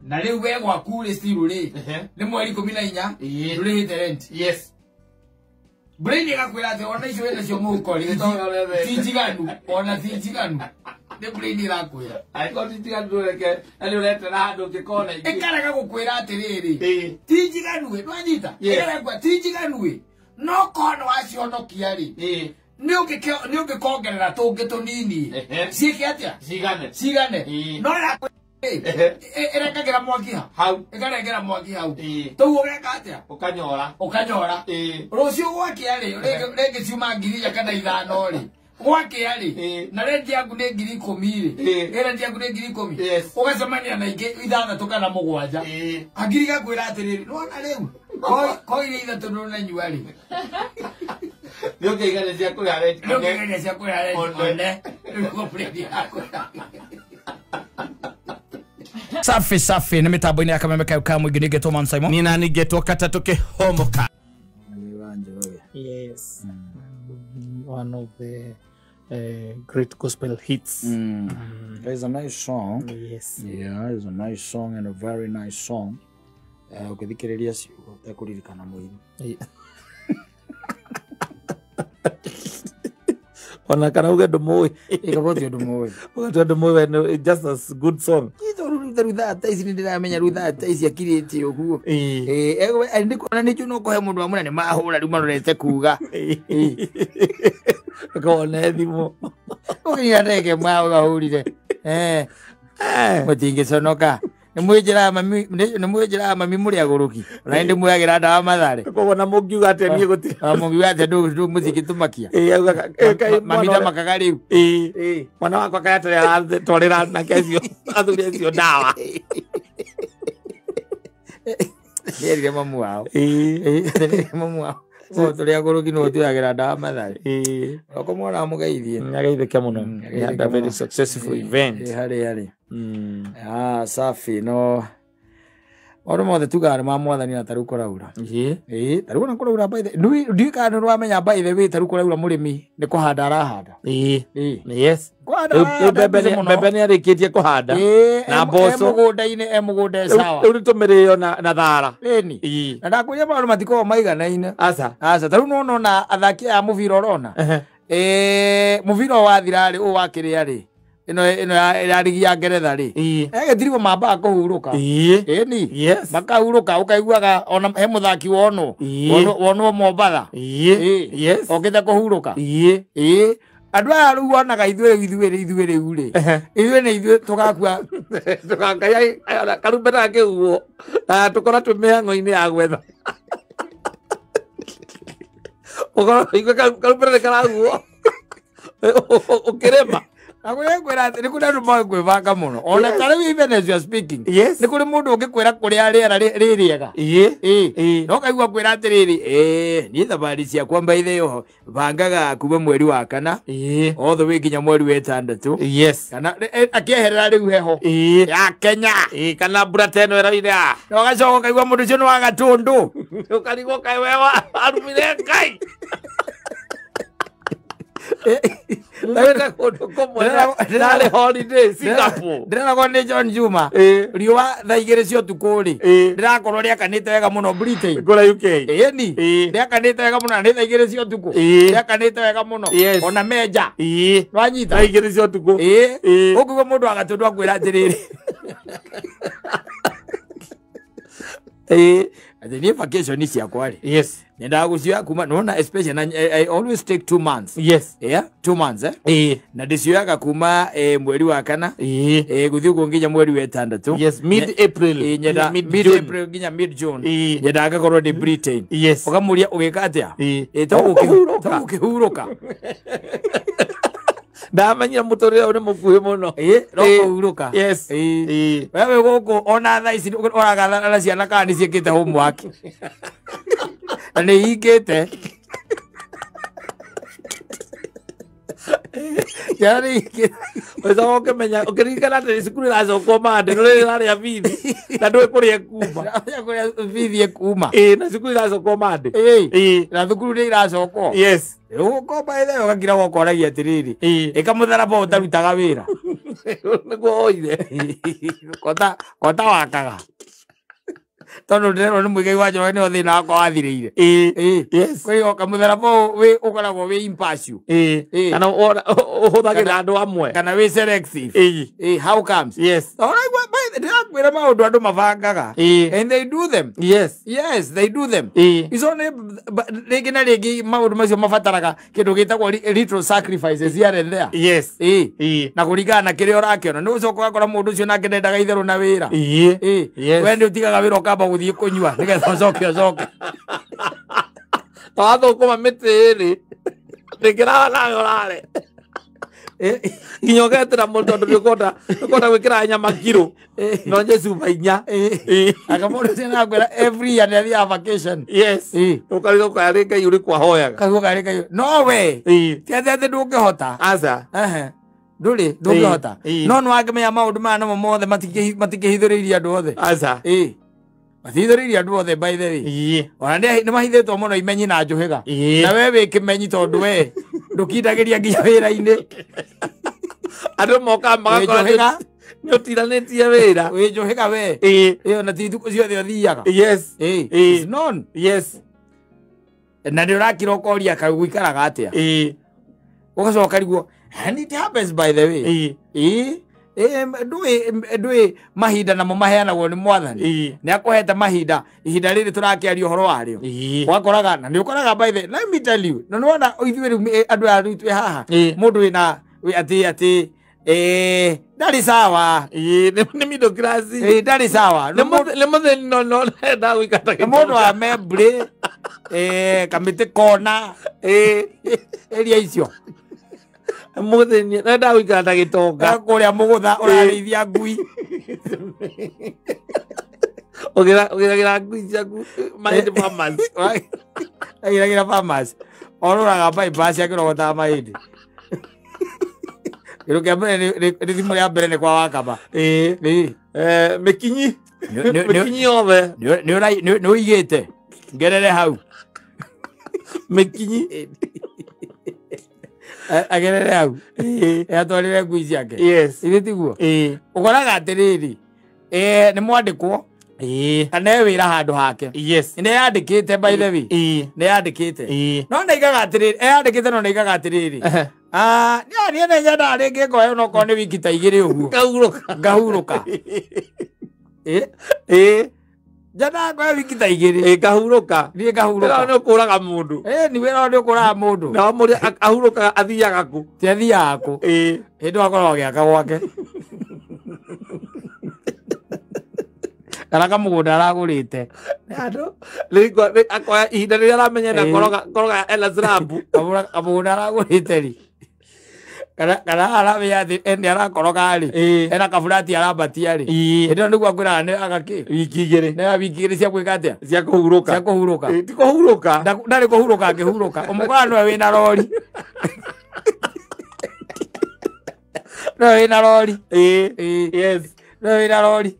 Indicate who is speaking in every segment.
Speaker 1: Na rĩu we gwaku rĩ still rĩ nĩ mweri 14 ndũrĩhĩte rent.
Speaker 2: Yes.
Speaker 1: Brain ĩgakwĩra atĩ ona icio wĩna cio mũhuko rĩ ti njiganu, ona ti njiganu. Nĩ brain ĩrakwĩra.
Speaker 2: Angĩkorwo ti njiganu ndũreke na nĩ ũretera handũ ũngĩkona ingĩ.
Speaker 1: Ĩkarega gũkwĩra atĩrĩrĩ ti njiganu ĩ, nĩwanyita?
Speaker 2: Yes.
Speaker 1: Ĩkarega gũkwĩra ti njiganu ĩ, no korwo nĩwacihonokia rĩ nĩ ũngĩkongerera tũngĩ tũnini ciĩke atĩa?
Speaker 2: Cigane.
Speaker 1: Cigane. No ĩrengagĩra mwaki ha
Speaker 2: hau.
Speaker 1: Ĩkarengera mwaki hau. Tũu ũgeka atĩa?
Speaker 2: Ũkanyora.
Speaker 1: Ũkanyora. Rũciũ gwakĩa rĩ, rĩngĩ ciuma 4,000 kana 5 rĩ. Gwakĩa rĩ, na renti yaku nĩ 10,000 rĩ. Renti yaku nĩ 10,000. Ũgacemania na ingĩ 6 kana 7. Hakiri gakwĩra atĩrĩrĩ, nĩwona rĩu ko iria 3 ndũnanyua rĩ.
Speaker 2: Nĩ ũkĩigania cia kũrĩha renti.
Speaker 1: Nĩ ũkĩigania cia kũrĩha renti one. Nĩguo brain yakwĩra.
Speaker 3: Safi safi nĩ mĩtambo-inĩ ya Kameme Kayo ka mũingĩ nĩngetwo Man Simon.
Speaker 2: Nina nĩngetwo Katatũ Kĩhomoka.
Speaker 4: Yes. One of the great gospel hits.
Speaker 3: It's a nice song.
Speaker 4: Yes.
Speaker 3: Yeah, it's a nice song and a very nice song. Ũkĩthikĩrĩria ciugo ũtekũririkana mũini.
Speaker 4: Ona kana uge ndũmũĩ.
Speaker 3: Ĩkaba ũtio ndũmũĩ.
Speaker 4: Ũgatua ndũmũĩ, it's just a good song.
Speaker 1: Rutha ici nĩndĩramenya rutha ici akirĩte ũguo. Nĩkuona nĩ no kũhe mũndũ wa mũnene mahũra rĩu marorete kuga.
Speaker 4: Ũkona thimũ.
Speaker 1: Ũkĩnyita ndege ũgahũrire. Mũtingĩconoka. Nĩmwĩnjĩraga mami mũrĩ agũrũki. Ona nĩ ndĩmwĩyagĩra ndawa Mathare.
Speaker 4: Koguo na mũngiuga atĩa niĩ gũtirĩ.
Speaker 1: Mũngiuga atĩa mũtingĩtũmakia. Mami ndamakaga rĩu.
Speaker 4: Mwana wakwa kaĩ atarĩ aratwarĩra anake acio athuri acio ndawa.
Speaker 1: Nĩerire mamu wao. Nĩerire mamu wao. Tũrĩ agũrũki no twĩyagĩra ndawa Mathare. Oko mwana amũgeithie.
Speaker 4: Ageithĩke mũno. He had a very successful event.
Speaker 3: Harĩ harĩ. Safi no maũndũ mothe tugaga nĩ ma mwathani na tarĩu kũraura. Tarĩu ona kũraura by the ndiũĩ kana nĩ ũramenya by the way tarĩu kũraura mũrĩmi nĩ kũhanda arahanda.
Speaker 4: Yes.
Speaker 3: Kũhanda
Speaker 4: Mbembe nĩ arĩkĩtie kũhanda. Na mboco.
Speaker 1: Mũgũnda-inĩ, e mũgũnda e sawa.
Speaker 4: Rĩu nĩtũmĩrĩo na thara.
Speaker 1: Ĩni. Na ndakwĩria maũndũ matikoragwo maiganaine.
Speaker 4: Aca.
Speaker 1: Aca. Tarĩu nĩwona ona athaki aya mũbira ũrona. Mũbira wathira rĩ, ũũ wakĩrĩa rĩ. Ĩno ya rigi ya Ngeretha rĩ. Gĩtirigwo mambaga kũhurũka. Ĩni.
Speaker 4: Yes.
Speaker 1: Makahurũka ũkaiguaga ona he mũthaki wonwo. Wonwo Mombatha.
Speaker 4: Yes.
Speaker 1: Okĩte kũhurũka. Andũ aya rĩu wonaga ithuĩ ithuĩ rĩu rĩ. Ithuĩ nĩ ithuĩ tũgakua.
Speaker 4: Tũgakaya karumbeta gakĩhuhwo. Na tũkorwo twĩ mĩhang'o-inĩ ya gwetha. Ũkorwo ũigue karumbeta nĩ karahuhwo. Ũkĩrĩma.
Speaker 1: Akwĩra atĩ nĩ kũrĩ andũ moĩ kwĩbanga mũno. Ona ta rĩu even as you are speaking.
Speaker 4: Yes.
Speaker 1: Nĩ kũrĩ mũndũ ũngĩkwĩra kũrĩa rĩera rĩ rĩega. No kaigua kwĩra atĩrĩrĩ, niĩ thabarĩ ciakwa by the way bangaga kuma mweri wa 4 all the way nginya mweri wa 6.
Speaker 4: Yes.
Speaker 1: Kana akĩeherera rĩu heho. Ya Kenya.
Speaker 4: Kana mbura ta ĩno ĩroira.
Speaker 1: Na ũgacoka ũkaigua mũndũ ũcio nĩ wa Gatũndũ.
Speaker 4: Ũkarigwo kaĩ we wa arumire Ngai. Ndagĩta kũndũ kũmwe ndarĩ holiday Singapore.
Speaker 1: Ndĩreragwo nĩ John Juma. Riũa thaa 2 cia ũtukũ rĩ, rĩrakorwo rĩakanĩte wega mũno Britain.
Speaker 4: Kũrĩa UK.
Speaker 1: Ĩni. Rĩakanĩte wega mũno na nĩ thaa 2 cia ũtukũ. Rĩakanĩte wega mũno. Ona menja. Nwanyita.
Speaker 4: Thaa 2 cia ũtukũ.
Speaker 1: Ũkũigua mũndũ wa Gatũndũ akwĩra atĩrĩrĩ. Atĩ niĩ vacation ciakwa rĩ.
Speaker 4: Yes.
Speaker 1: Nyendaga gũcioya kuma nona especially na I always take 2 months.
Speaker 4: Yes.
Speaker 1: Yeah, 2 months eh. Na ndĩcioyaga kuma mweri wa 4. Gũthiĩ ũguo nginya mweri wa 6.
Speaker 4: Yes, mid April.
Speaker 1: Nyenda mid April nginya mid June. Nyendaga ngakorwo ndĩ Britain.
Speaker 4: Yes.
Speaker 1: Ũkamũria ũgĩka atĩa? To ũkĩhurũka.
Speaker 4: Ndamenyire mũtũrĩre ũyũ nĩ mũkuhĩ mũno.
Speaker 1: No kũhurũka.
Speaker 4: Yes.
Speaker 1: We wĩ gũkũ ona thaa ici ũragathana na ciana kana nĩ ciĩkĩte homework. Na nĩ hingĩte. Ciana nĩ hingĩte.
Speaker 4: Ũcoka ũkĩmenya ũkĩririkana atĩ cukuru ĩracokwo Monday nĩ ũrarĩa bithi na ndũĩ kũrĩa ĩkuma.
Speaker 1: Kũrĩa bithi ĩkuma.
Speaker 4: Na cukuru ĩracokwo Monday.
Speaker 1: Na thukuru nĩ iracokwo.
Speaker 4: Yes.
Speaker 1: Ũgũkomba ithe ũgakira ũkoragia atĩrĩrĩ. Ĩka mũtharaba ũtarutaga wĩra.
Speaker 4: Nĩguo oire.
Speaker 1: Kota wakaga. Tondũ ndĩrerwo nĩ Muigai wa Njoroge nĩho thĩna wakwa wathirĩire.
Speaker 4: Yes.
Speaker 1: Kwĩ kamũtharaba ũyũ ũkoragwo wĩ impartial.
Speaker 4: Kana ũhũthagĩra andũ amwe.
Speaker 1: Kana wĩ selective. How comes?
Speaker 4: Yes.
Speaker 1: Ndĩrakwĩra maũndũ andũ mabangaga. And they do them.
Speaker 4: Yes.
Speaker 1: Yes, they do them. Icio nĩ rĩngĩ na rĩngĩ maũndũ macio mabataraga kĩndũ gĩtagwo little sacrifices here and there.
Speaker 4: Yes.
Speaker 1: Na kũringana na kĩrĩa ũrakĩona nĩ ũcoka ũgakora mũndũ ũcio nake ndendaga itherũ na wĩra.
Speaker 4: Yes.
Speaker 1: We nĩ ũtigaga wĩra ũkamba gũthiĩ kũnyua nĩgetha ũcoke ũcoke.
Speaker 4: Twathũkũma mĩtĩ ĩrĩ. Ndĩngĩrawa nawe ũrare. Nginya ũgetĩra mũndũ tondũ nĩũkwenda gwĩkĩra nyama kiro. No nje cuba inya.
Speaker 1: Aka mũndũ ũcio nĩakwĩra every year nĩathiaga vacation.
Speaker 4: Yes. Ũkarigwo karĩ Ngai ũrĩkũ ahoyaga.
Speaker 1: Karigwo karĩ Ngai. No we. Ti atĩ atĩ ndũngĩhota.
Speaker 4: Aca.
Speaker 1: Ndũrĩ ndũngĩhota. No nĩwakĩmenya maũndũ maya namo mothe matingĩhithũrĩirie andũ othe.
Speaker 4: Aca.
Speaker 1: Mathithũrĩirie andũ othe by the way. Ona nĩ mahithĩtwo mũno imenyi na njũhĩga. Na we wĩ kĩmenyi tondũ we ndũkindagĩria nginya wĩra-inĩ.
Speaker 4: Andũ mokaga magakora nĩ ũtiranĩtie wĩra.
Speaker 1: Wĩ njũhĩga we. Ĩyo na ti thukũ ciothe ũthiaga.
Speaker 4: Yes.
Speaker 1: It's known.
Speaker 4: Yes.
Speaker 1: Na nĩ ũrakira ũkoria kaĩ gũikaraga atĩa. Ũgacoka riguo. And it happens by the way. Ndũĩ mahinda namo maheanagwo nĩ mwathani. Nĩ akũhete mahinda ihinda rĩrĩ tũrakĩaria ũhoro warĩo. Wakoraga na nĩ ũkoraga by the let me tell you. Na nĩwona ithuĩ rĩu andũ aya rĩu twĩ haha. Mũndũ wĩna atĩ ndarĩ sawa.
Speaker 4: Nĩ middle class.
Speaker 1: Ndarĩ sawa.
Speaker 4: Nĩ mũthĩni no no nenda gũikara.
Speaker 1: Nĩ mũndũ wa Membley Kamĩtĩ kona area icio.
Speaker 4: Mũthĩni nenda gũikara ta gĩtonga.
Speaker 1: Kũrĩa mũgũtha ũrarĩithia ngui.
Speaker 4: Ũgĩragĩra ngui ciaku mahĩndĩ farmers.
Speaker 1: Agĩragĩra farmers. Orũraga bypass akĩrogotaga mahĩndĩ. Kĩndũ kĩa mbere nĩ thimũ rĩa mbere nĩ kwa Wakamba.
Speaker 4: Mĩkinyi. Mĩkinyi yothe.
Speaker 1: Nĩ ũigĩte. Ngerere hau.
Speaker 4: Mĩkinyi.
Speaker 1: Agerere hau. Atwarĩre ngui ciake.
Speaker 4: Yes.
Speaker 1: Ithe tiguo. Ũkoraga atĩrĩrĩ nĩ mwandĩkwo kana e wĩra handũ hake.
Speaker 4: Yes.
Speaker 1: Nĩ yandĩkĩte by the way. Nĩ yandĩkĩte. No ndaigaga atĩrĩrĩ eyandĩkĩte no ndaigaga atĩrĩrĩ. Niĩ nĩ nyendaga rĩngĩ ngoe onokorwo nĩ wiki ta igĩrĩ ũguo.
Speaker 4: Ngahurũka.
Speaker 1: Ngahurũka. Nyendaga ngoe wiki ta igĩrĩ.
Speaker 4: Ngahurũka.
Speaker 1: Niĩ ngahurũka.
Speaker 4: Wĩra nĩ ũkũraga mũndũ.
Speaker 1: Nĩ wĩra nĩ ũkũraga mũndũ.
Speaker 4: Na mũrĩa ahurũkaga athiaga kũ?
Speaker 1: Ti athiaga kũ. Hĩndĩ akoragwo agĩaka gwake. Kana kamũgũnda aragũrĩte.
Speaker 4: Andũ akoya ihinda rĩrĩa aramenya na koroga ena slab.
Speaker 1: Kamũgũnda aragũrĩte rĩ. Kana aramenya atĩ nĩ arakoroga rĩ. Ena kaburati arambatia rĩ. Hĩndĩ ĩyo nĩguo akwĩraga nĩ agakĩ.
Speaker 4: Wiki igĩrĩ.
Speaker 1: Nĩ wiki igĩrĩ cia gwĩka atĩa?
Speaker 4: Cia kũhurũka.
Speaker 1: Cia kũhurũka.
Speaker 4: Ti kũhurũka.
Speaker 1: Ndarĩ kũhurũka angĩhurũka. Ũmũkoraga nĩwe wĩna rori. Nĩwe wĩna rori.
Speaker 4: Yes.
Speaker 1: Nĩwe wĩna rori.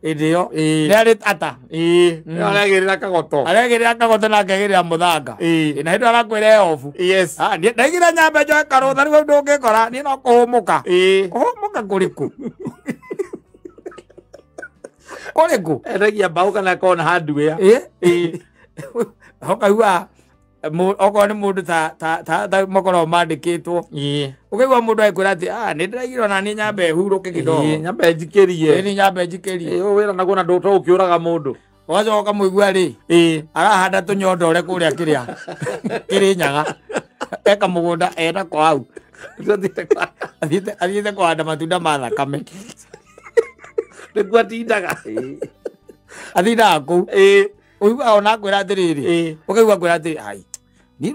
Speaker 1: Hĩndĩ ĩyo nĩ arĩ ata.
Speaker 4: Aragĩrĩra kagoto.
Speaker 1: Aragĩrĩra kagoto na akagĩrĩra mũthanga. Na hĩndĩ arakwĩra e obu.
Speaker 4: Yes.
Speaker 1: Ndaigĩra nyambe njoe karũtha rĩu ndũngĩkora niĩ no kũhũmũka. Kũhũmũka kũrĩkũ? Kũrĩkũ?
Speaker 4: Endagia mbaũ kana akona hardware.
Speaker 1: Ũkaigua okorwo nĩ mũndũ ta makoragwo mandĩkĩtwo. Ũkaigua mũndũ agĩkwĩra atĩ nĩ ndĩraigire ona niĩ nyambe hurũke kidogo.
Speaker 4: Nyambe njikĩrie.
Speaker 1: Niĩ nyambe njikĩrie.
Speaker 4: Ũyũ wĩra naguo na ndũkĩũraga mũndũ.
Speaker 1: Ũgacoka ũkamũigua rĩ arahanda tũnyondore kũrĩa kĩrĩa Kĩrĩnyaga. Eka mũgũnda enako hau. Athiĩte kũhanda matunda ma thakame.
Speaker 4: Nĩguo atindaga.
Speaker 1: Atindaga kũu. Ũiguaga ona akwĩra atĩrĩrĩ. Ũkaigua akwĩra atĩrĩ ai. Ni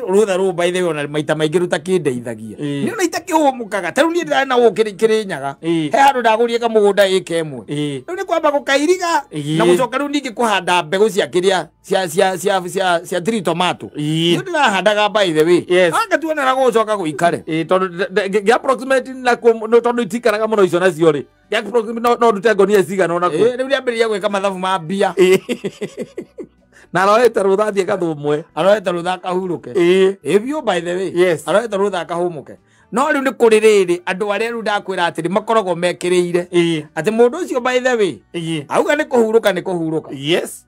Speaker 1: rũtha rũu by the way ona maita maingĩ rũtakĩndeithagia. Nĩ ona itakĩhũmũkaga. Ta rĩu niĩ ndĩrarĩ na gũkũ Kĩrĩnyaga. He handũ ndagũrire kamũgũnda ĩka ĩmwe. Rĩu nĩ kwamba gũkairiga na gũcoka rĩu ningĩ kũhanda mbegũ cia kĩrĩa cia tree tomato. Nĩ ndĩrahandaga by the way. Angatuonera gũcoka gũikare.
Speaker 4: Tondũ ngĩ approximate nakuo tondũ itikaraga mũno icio nacio rĩ. Ngĩ approximate no ndute ngonia cigana ona kuo.
Speaker 1: Rĩu rĩambĩrĩria gwĩka mathabu ma mbia.
Speaker 4: Na aroete rũtha athiĩ gathũmwe.
Speaker 1: Aroete rũtha akahurũke. Biũ by the way.
Speaker 4: Yes.
Speaker 1: Aroete rũtha akahũmũke. No rĩu nĩ kũrĩ rĩrĩ andũ arĩa rĩu ndakwĩra atĩrĩ makoragwo mekĩrĩire. Atĩ mũndũ ũcio by the way auga nĩ kũhurũka nĩ kũhurũka.
Speaker 4: Yes.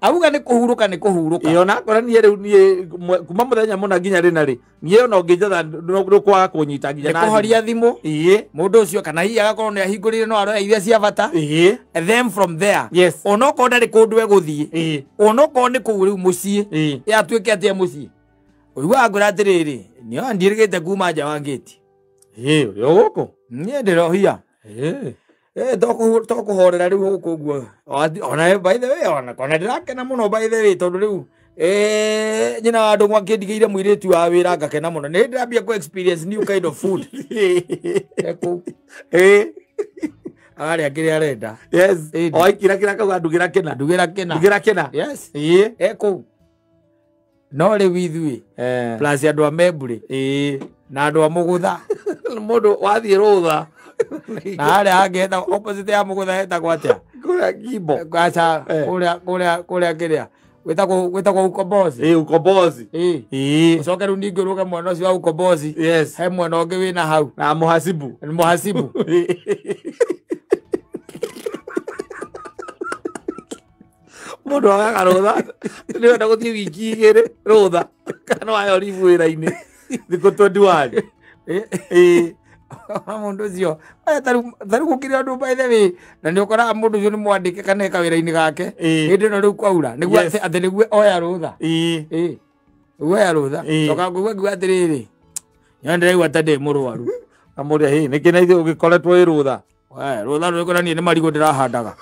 Speaker 1: Auga nĩ kũhurũka nĩ kũhurũka.
Speaker 4: Ĩyo nakora niĩ rĩu niĩ kuma mũthenya mũna nginya rĩ na rĩ niĩ ona ũngĩnjatha ndũkwaga kũnyita nginya
Speaker 1: na kũhoria thimũ. Mũndũ ũcio kana hihi agakorwo nĩ ahingũrire no aroya iria cia bata. And then from there.
Speaker 4: Yes.
Speaker 1: Onokorwo ndarĩ kũndũ egũthiĩ. Onokorwo nĩ kũu rĩu mũciĩ. Atuĩke atĩ e mũciĩ. Ũiguaga ngwĩra atĩrĩrĩ niĩ ndiĩrĩgĩte kuma nja wa ngĩti.
Speaker 4: Ũrĩ o gũkũ?
Speaker 1: Niĩ ndĩrohia. Tokũhorera rĩu gũkũ ũguo. Ona by the way ona ndĩrakena mũno by the way tondũ rĩu nyina wa andũ mwakĩndigĩire mũirĩtu wa wĩra ngakena mũno. Nĩ ndĩrambia kũ experience new kind of food. Kũu. Ararĩa kĩrĩa arenda.
Speaker 4: Yes. O aikira kĩrĩa akauga ndugĩra kĩna.
Speaker 1: Ndugĩra kĩna.
Speaker 4: Ndugĩra kĩna.
Speaker 1: Yes. Kũu. No rĩu ithuĩ plus andũ a Membũrĩ na andũ a Mũgũtha.
Speaker 4: Mũndũ wathiĩ rũtha.
Speaker 1: Na harĩa hangĩ hetagwo opposite ya Mũgũtha hetagwo atĩa?
Speaker 4: Kũrĩa Ngimbo.
Speaker 1: Aca kũrĩa kĩrĩa gwĩtagwo Ukombozi.
Speaker 4: Ukombozi.
Speaker 1: Ũcoke rĩu ningĩ ũrũge mwena ũcio wa Ukombozi.
Speaker 4: Yes.
Speaker 1: He mwena ũngĩ wĩna hau.
Speaker 4: Na Mũhasibu.
Speaker 1: Mũhasibu.
Speaker 4: Mũndũ agaga rũtha nĩ wenda gũthiĩ wiki igĩrĩ rũtha kana waheo leave wĩra-inĩ thikũ 21.
Speaker 1: Mũndũ ũcio tarĩu gũkĩrĩ ũndũ by the way na nĩ ũkoraga mũndũ ũcio nĩ mwandĩke kana eka wĩra-inĩ gake hĩndĩ ĩno rĩu kwaura nĩguo atĩ nĩguo oya rũtha. Nĩguo oya rũtha. Coka ngũigua ngiuga atĩrĩrĩ nyowe ndĩraigua ta ndĩ mũrwaru.
Speaker 4: Amũria hĩ nĩkĩ na ithuĩ ũgĩkoretwo wĩ rũtha?
Speaker 1: Rũtha rũrĩkũ na niĩ nĩ marigũ ndĩrahandaga.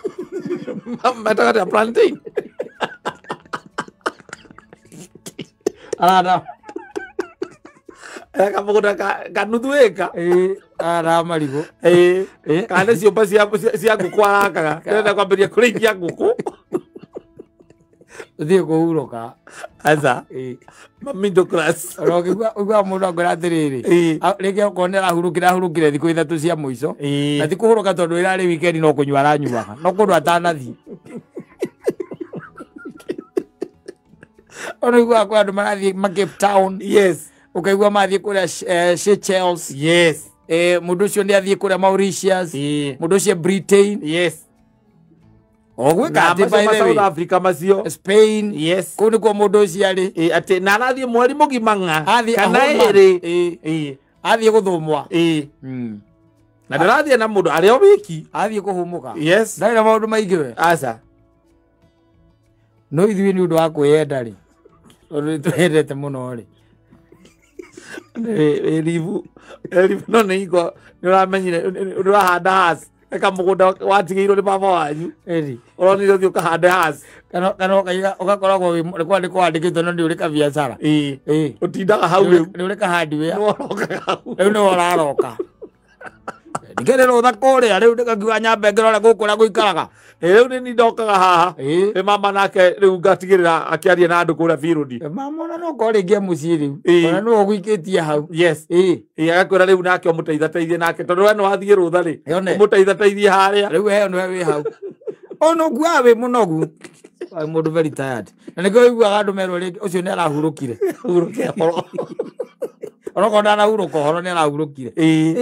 Speaker 4: Metaga atĩa plantain?
Speaker 1: Arahanda
Speaker 4: kamũgũnda ka nuthu ĩka.
Speaker 1: Arahanda marigũ.
Speaker 4: Kana nĩ ciũmba cia ngũkũ arakaga. Ndĩrenda kwambĩrĩria kũrĩithia ngũkũ.
Speaker 1: Ũthiĩ kũhurũka.
Speaker 4: Aca. Middle class.
Speaker 1: Ona ũkĩigua mũndũ akwĩra atĩrĩrĩ rĩngĩ okorwo nĩ arahurũkire ahurũkire thikũ ithatũ cia mũico. Na ti kũhurũka tondũ ĩrarĩ weekend no kũnyua aranyuaga. No kũndũ atanathiĩ. Ona ũiguaga kwĩ andũ marathiĩ ma Cape Town.
Speaker 4: Yes.
Speaker 1: Ũkaigua mathiĩ kũrĩa Seychelles.
Speaker 4: Yes.
Speaker 1: Mũndũ ũcio nĩ athiĩ kũrĩa Mauritius. Mũndũ ũcio Britain.
Speaker 4: Yes.
Speaker 1: O gwĩka atĩ by the way
Speaker 4: South Africa macio.
Speaker 1: Spain.
Speaker 4: Yes.
Speaker 1: Kũu nĩkuo mũndũ ũcio arĩ.
Speaker 4: Atĩ na arathiĩ mweri mũgima ng'a. Kana ĩrĩ.
Speaker 1: Athiĩ gũthũmwa.
Speaker 4: Na ndarathiĩ na mũndũ arĩ o wiki.
Speaker 1: Athiĩ kũhũmũka.
Speaker 4: Yes.
Speaker 1: Ndarĩ na maũndũ maingĩ we.
Speaker 4: Aca.
Speaker 1: No ithuĩ nĩ ũndũ wa kwĩyenda rĩ. Tondũ nĩ twendete mũno rĩ.
Speaker 4: Ribu no nĩ hingo nĩ ũramenyire nĩ ũrahanda haci eka mũgũnda watigĩirwo nĩ baba wanyu. Ũronire ũthiĩ ũkahande haci.
Speaker 1: Kana ũgakoragwo nĩ kwandĩkĩtwo no nĩ ũrĩ kabiacara.
Speaker 4: Ũtindaga hau rĩu.
Speaker 1: Nĩ ũrĩ ka hardware.
Speaker 4: Nĩ ũrokaga hau.
Speaker 1: Rĩu nĩwe ũraroka. Ndikĩrĩ rũtha kũrĩa rĩu ndĩkakiuga nyambe ngĩrore gũkũ ũrĩa gũikaraga.
Speaker 4: Rĩu nĩ niĩ ndokaga haha. Nĩ mama nake rĩu ngatigĩrĩra akĩaria na andũ kũrĩa field.
Speaker 1: Mama ona no ũkorwo rĩngĩ e mũciĩ rĩu. Ona nĩwe ũgũikĩtie hau.
Speaker 4: Yes. Agakwĩra rĩu nake ũmũteithateithie nake tondũ we nĩ wathiĩ rũtha rĩ. Ũmũteithateithie harĩa.
Speaker 1: Rĩu we nĩwe wĩ hau. Ona ũkuaga wĩ mũnogu. Mũndũ very tired. Na nĩkĩo ũiguaga andũ merwo rĩngĩ ũcio nĩ arahurũkire.
Speaker 4: Hurũke ũhoro.
Speaker 1: Onokorwo ndanahurũka ũhoro nĩ arahurũkire.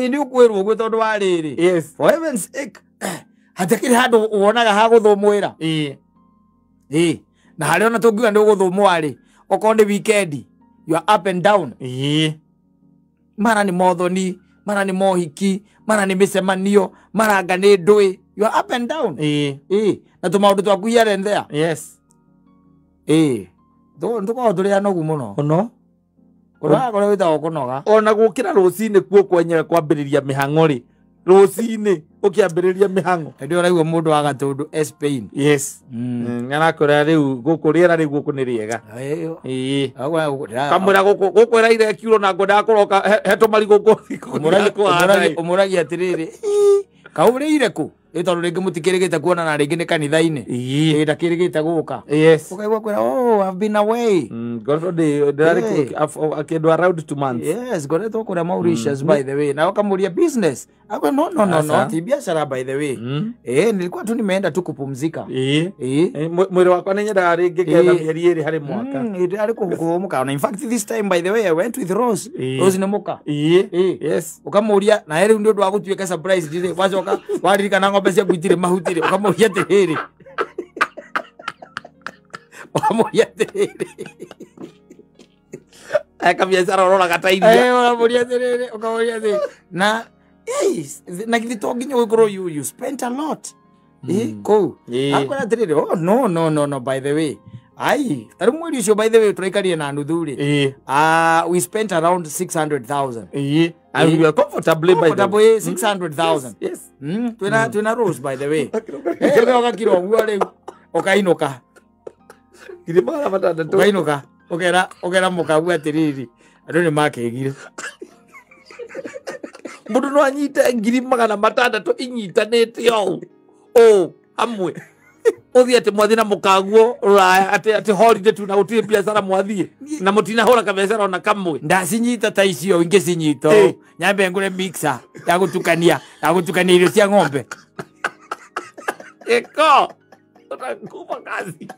Speaker 1: Nĩ ũkwĩrwo ũguo tondũ wa rĩrĩ.
Speaker 4: Yes.
Speaker 1: For heaven's sake. Hatikĩrĩ handũ wonaga ha gũthũmwĩra. Na harĩa ona tũngiuga nĩ ũgũthũmwa rĩ, okorwo nĩ weekend, you are up and down. Mara nĩ mothoni, mara nĩ mohiki, mara nĩ mĩcemanio, mara anga nĩ ndũĩ. You are up and down. Na tũmaũndũ twaku here and there.
Speaker 4: Yes.
Speaker 1: Tũkoragwo tũrĩ anogu mũno.
Speaker 4: Mũno.
Speaker 1: Kũnoga kũrĩa gwĩtagwo kũnoga.
Speaker 4: Ona gũkĩra rũcinĩ kuo kwenyewe kwambĩrĩria mĩhang'o rĩ. Rũcinĩ ũkĩambĩrĩria mĩhang'o.
Speaker 1: Hĩndĩ ĩyo ũraigua mũndũ wa Gatũndũ e Spain.
Speaker 4: Yes. Arakwĩra rĩu gũkũ rĩera rĩu gũkũ nĩ rĩega. Kamwĩra gũkũ gũkũ ĩraire kiuro na ngwendaga kũroka he tũmarigũ gũkũ.
Speaker 1: Ũmũragia atĩrĩrĩ, kaũrĩire kũ? Tondu ringi mutikirigite kuonana ringi ni kanitha-ini. Ndakirigite guka.
Speaker 4: Yes.
Speaker 1: Ukaigua kwira, oh, I've been away.
Speaker 4: Ngoretwo ndirari kindu around 2 months.
Speaker 1: Yes, ngoretwo kuria Mauritius by the way. Na ukamuria business. Akwa no no no no, ti biashara by the way. Nilikuwa tu nimeenda tu kupumzika.
Speaker 4: Mwiri wakwa ni nyendaga ringi ketha mieri iri hari mwaka.
Speaker 1: Ari kuhumuka. Na in fact this time by the way I went with Rose. Rose ni muka.
Speaker 4: Yes.
Speaker 1: Ukamuria na ri ndio ndu agutuika surprise ndire wacoka waririkana ng'ombe ciaku itirĩ mahuti rĩ ukamuria atiriri. Ukamuria atiriri.
Speaker 4: Eka biashara uroraga ta iria.
Speaker 1: Ukamuria atiriri, ukamuria atiriri. Na yes, na githĩ to nginya ũgĩkorwo you spent a lot. Kũu. Akwĩra atiriri, oh no no no no by the way. Ai, tarĩu mweri ũcio by the way tũraikarire na nuthu rĩ. We spent around 600,000.
Speaker 4: And we were comfortably by the way.
Speaker 1: 600,000.
Speaker 4: Yes.
Speaker 1: Twina Rose by the way. Ũgakira ũguo rĩu ũkainũka.
Speaker 4: 600,000.
Speaker 1: Ũkainũka. Ũkera mũkagu atĩrĩrĩ andũ nĩ makĩgire.
Speaker 4: Mũndũ no anyite 600,000 inyitanĩte ũũ hamwe. Uthie ati mwathi na mukaguo ruraya ati ati holiday tu na gutire biacara mwathie na mutinahura kabiacara ona kamwe.
Speaker 1: Ndacinyita ta icio ingĩcinyita nyambe ngure mixer ya gutukania irio cia ng'ombe.
Speaker 4: Eko utakufa kazi.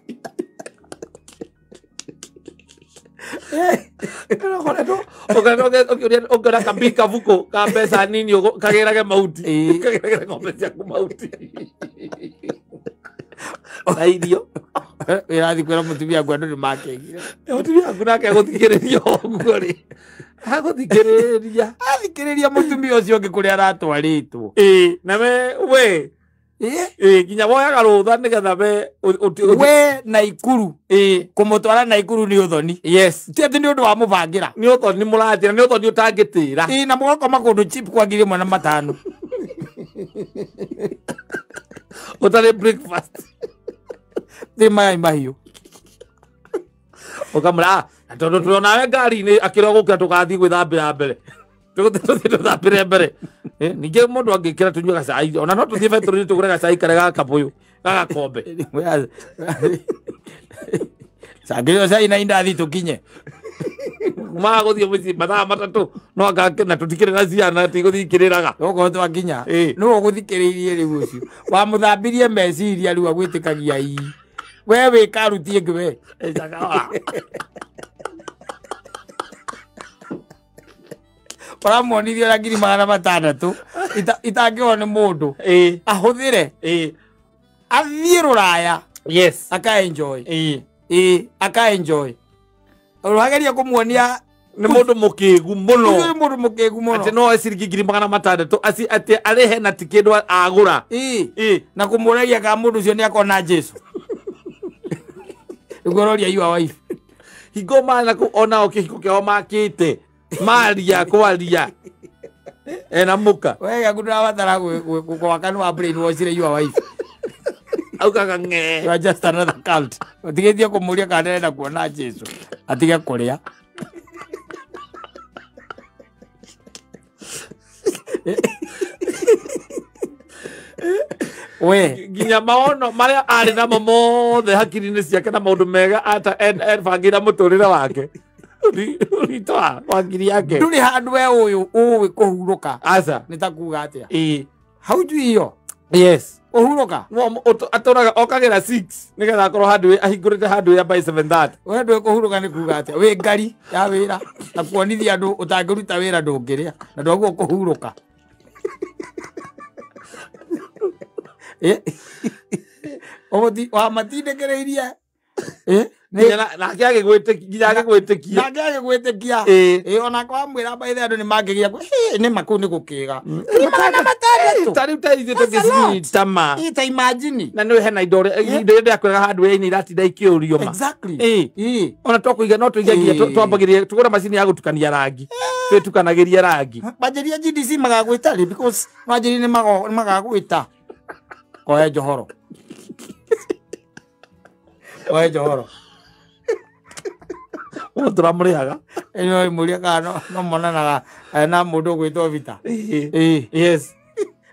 Speaker 4: Ũkĩona kambi kabuko ka mbeca nini kagĩrage mahuti kagĩrage ng'ombe ciaku mahuti na irio.
Speaker 1: Ĩrathiĩ kwĩra mũtumia waku andũ nĩ makĩgire.
Speaker 4: Mũtumia waku nake agũthikĩrĩria ũguo rĩ. Agũthikĩrĩria.
Speaker 1: Athikĩrĩria mũtumia ũcio ũngĩ kũrĩa aratwarĩtwo.
Speaker 4: Na we nginya woyaga rũtha nĩgetha we
Speaker 1: Naikuru. Kũmũtwara Naikuru nĩ ũthoni.
Speaker 4: Yes.
Speaker 1: Ti atĩ nĩ ũndũ wa mũbangĩra.
Speaker 4: Nĩ ũthoni mũratĩra, nĩ ũthoni ũtangĩtĩra.
Speaker 1: Na mũgakoma kũndũ cheap kwa 1,500.
Speaker 4: Ũtarĩ breakfast.
Speaker 1: Thĩ maĩ mahiũ.
Speaker 4: Ũkamũra tondũ tũrĩ ngari-inĩ akĩrwo gũkĩra tũgathiĩ gwĩthambĩra mbere. Tũgũthiĩ tũthambĩre mbere. Ningĩ mũndũ angĩkĩra tũnyue gacai ona no tũthiĩ betũrũ-inĩ tũgũre gacai karĩa ga kabũyũ ga gakombe.
Speaker 1: Cangĩrio cai na indathi tũkinye.
Speaker 4: Maga gũthiĩ mũciĩ mathaa 3 no anga na tũtikĩrĩ na ciana tigũthiĩ ikĩrĩraga.
Speaker 1: Okorwo twakinya nĩwe ũgũthikĩrĩirie rĩu ũcio wamũthambirie meciria rĩu agwĩtĩkagia ii we wĩ karuti ĩngĩ we. Ũramuonithia ũrĩa 600,000 itangĩoywo nĩ mũndũ ahũthĩre athiĩ rũraya.
Speaker 4: Yes.
Speaker 1: Aka enjoy. Aka enjoy. Ũrageria kũmuonia
Speaker 4: nĩ mũndũ mũkĩgu mũno.
Speaker 1: Nĩ mũndũ mũkĩgu mũno.
Speaker 4: Atĩ no ciringi 600,000 atĩ arĩhe na ti kĩndũ agũra.
Speaker 1: Na kũmũragia kana mũndũ ũcio nĩ akona Jesu. Nĩguo ũroria your wife.
Speaker 4: Hingo mana kũ onao kĩhiko kĩao makĩte. Maria kwaria. Ena muka.
Speaker 1: We gaku ndũrabatara gwaka nĩ wa brainwash your wife.
Speaker 4: Augaga ng'e.
Speaker 1: You are just another cult. Ũtigĩtie kũmũria kana ndarenda kuona Jesu. Atige kũrĩa. We
Speaker 4: nginya maono maria arĩ namo mothe hakiri-inĩ ciake na maũndũ mega ata ebangĩra mũtũrĩre wake. Ũritoa wa ngiri yake.
Speaker 1: Ndũrĩ handũ we ũyũ ũĩ kũhurũka.
Speaker 4: Aca.
Speaker 1: Nĩ ta kuga atĩa? Haujui hiyo.
Speaker 4: Yes.
Speaker 1: Ũhurũka.
Speaker 4: Atũraga okagĩra 6 nĩgetha akorwo handũ ahingũrĩte handũ ya by 7:30.
Speaker 1: We ndũĩ kũhurũka nĩ kuga atĩa? Wĩ ngari ya wĩra na kuonithia andũ ũtangĩruta wĩra ndũngĩrĩa na ndwaguo kũhurũka. Wamatindĩkĩrĩirie.
Speaker 4: Nake agĩgwĩtĩkia.
Speaker 1: Nake agĩgwĩtĩkia. Ona kwamwĩra by the andũ nĩ mangĩgĩa nĩ ma kũu nĩ gũkĩga. 600.
Speaker 4: Ta rĩu ta ithuĩ tũngĩcinyita ma.
Speaker 1: Ta imagine.
Speaker 4: Na nĩ hena indo iria ndĩrakwĩraga handũ wĩra-inĩ iratinda ikĩũrio ma.
Speaker 1: Exactly.
Speaker 4: Ona twakũiga no tũige nginya twambagĩrĩria tũgũre macini ya gũtukania rangi. Twĩtukanagĩria rangi.
Speaker 1: Manjĩria GDC magagwĩta rĩ because manjĩria nĩ magagwĩta. Koe njohoro. Koe njohoro.
Speaker 4: Tũramũrĩhaga.
Speaker 1: Ĩno mũria kana no monanaga na mũndũ ũgwĩtwo Vita.
Speaker 4: Yes.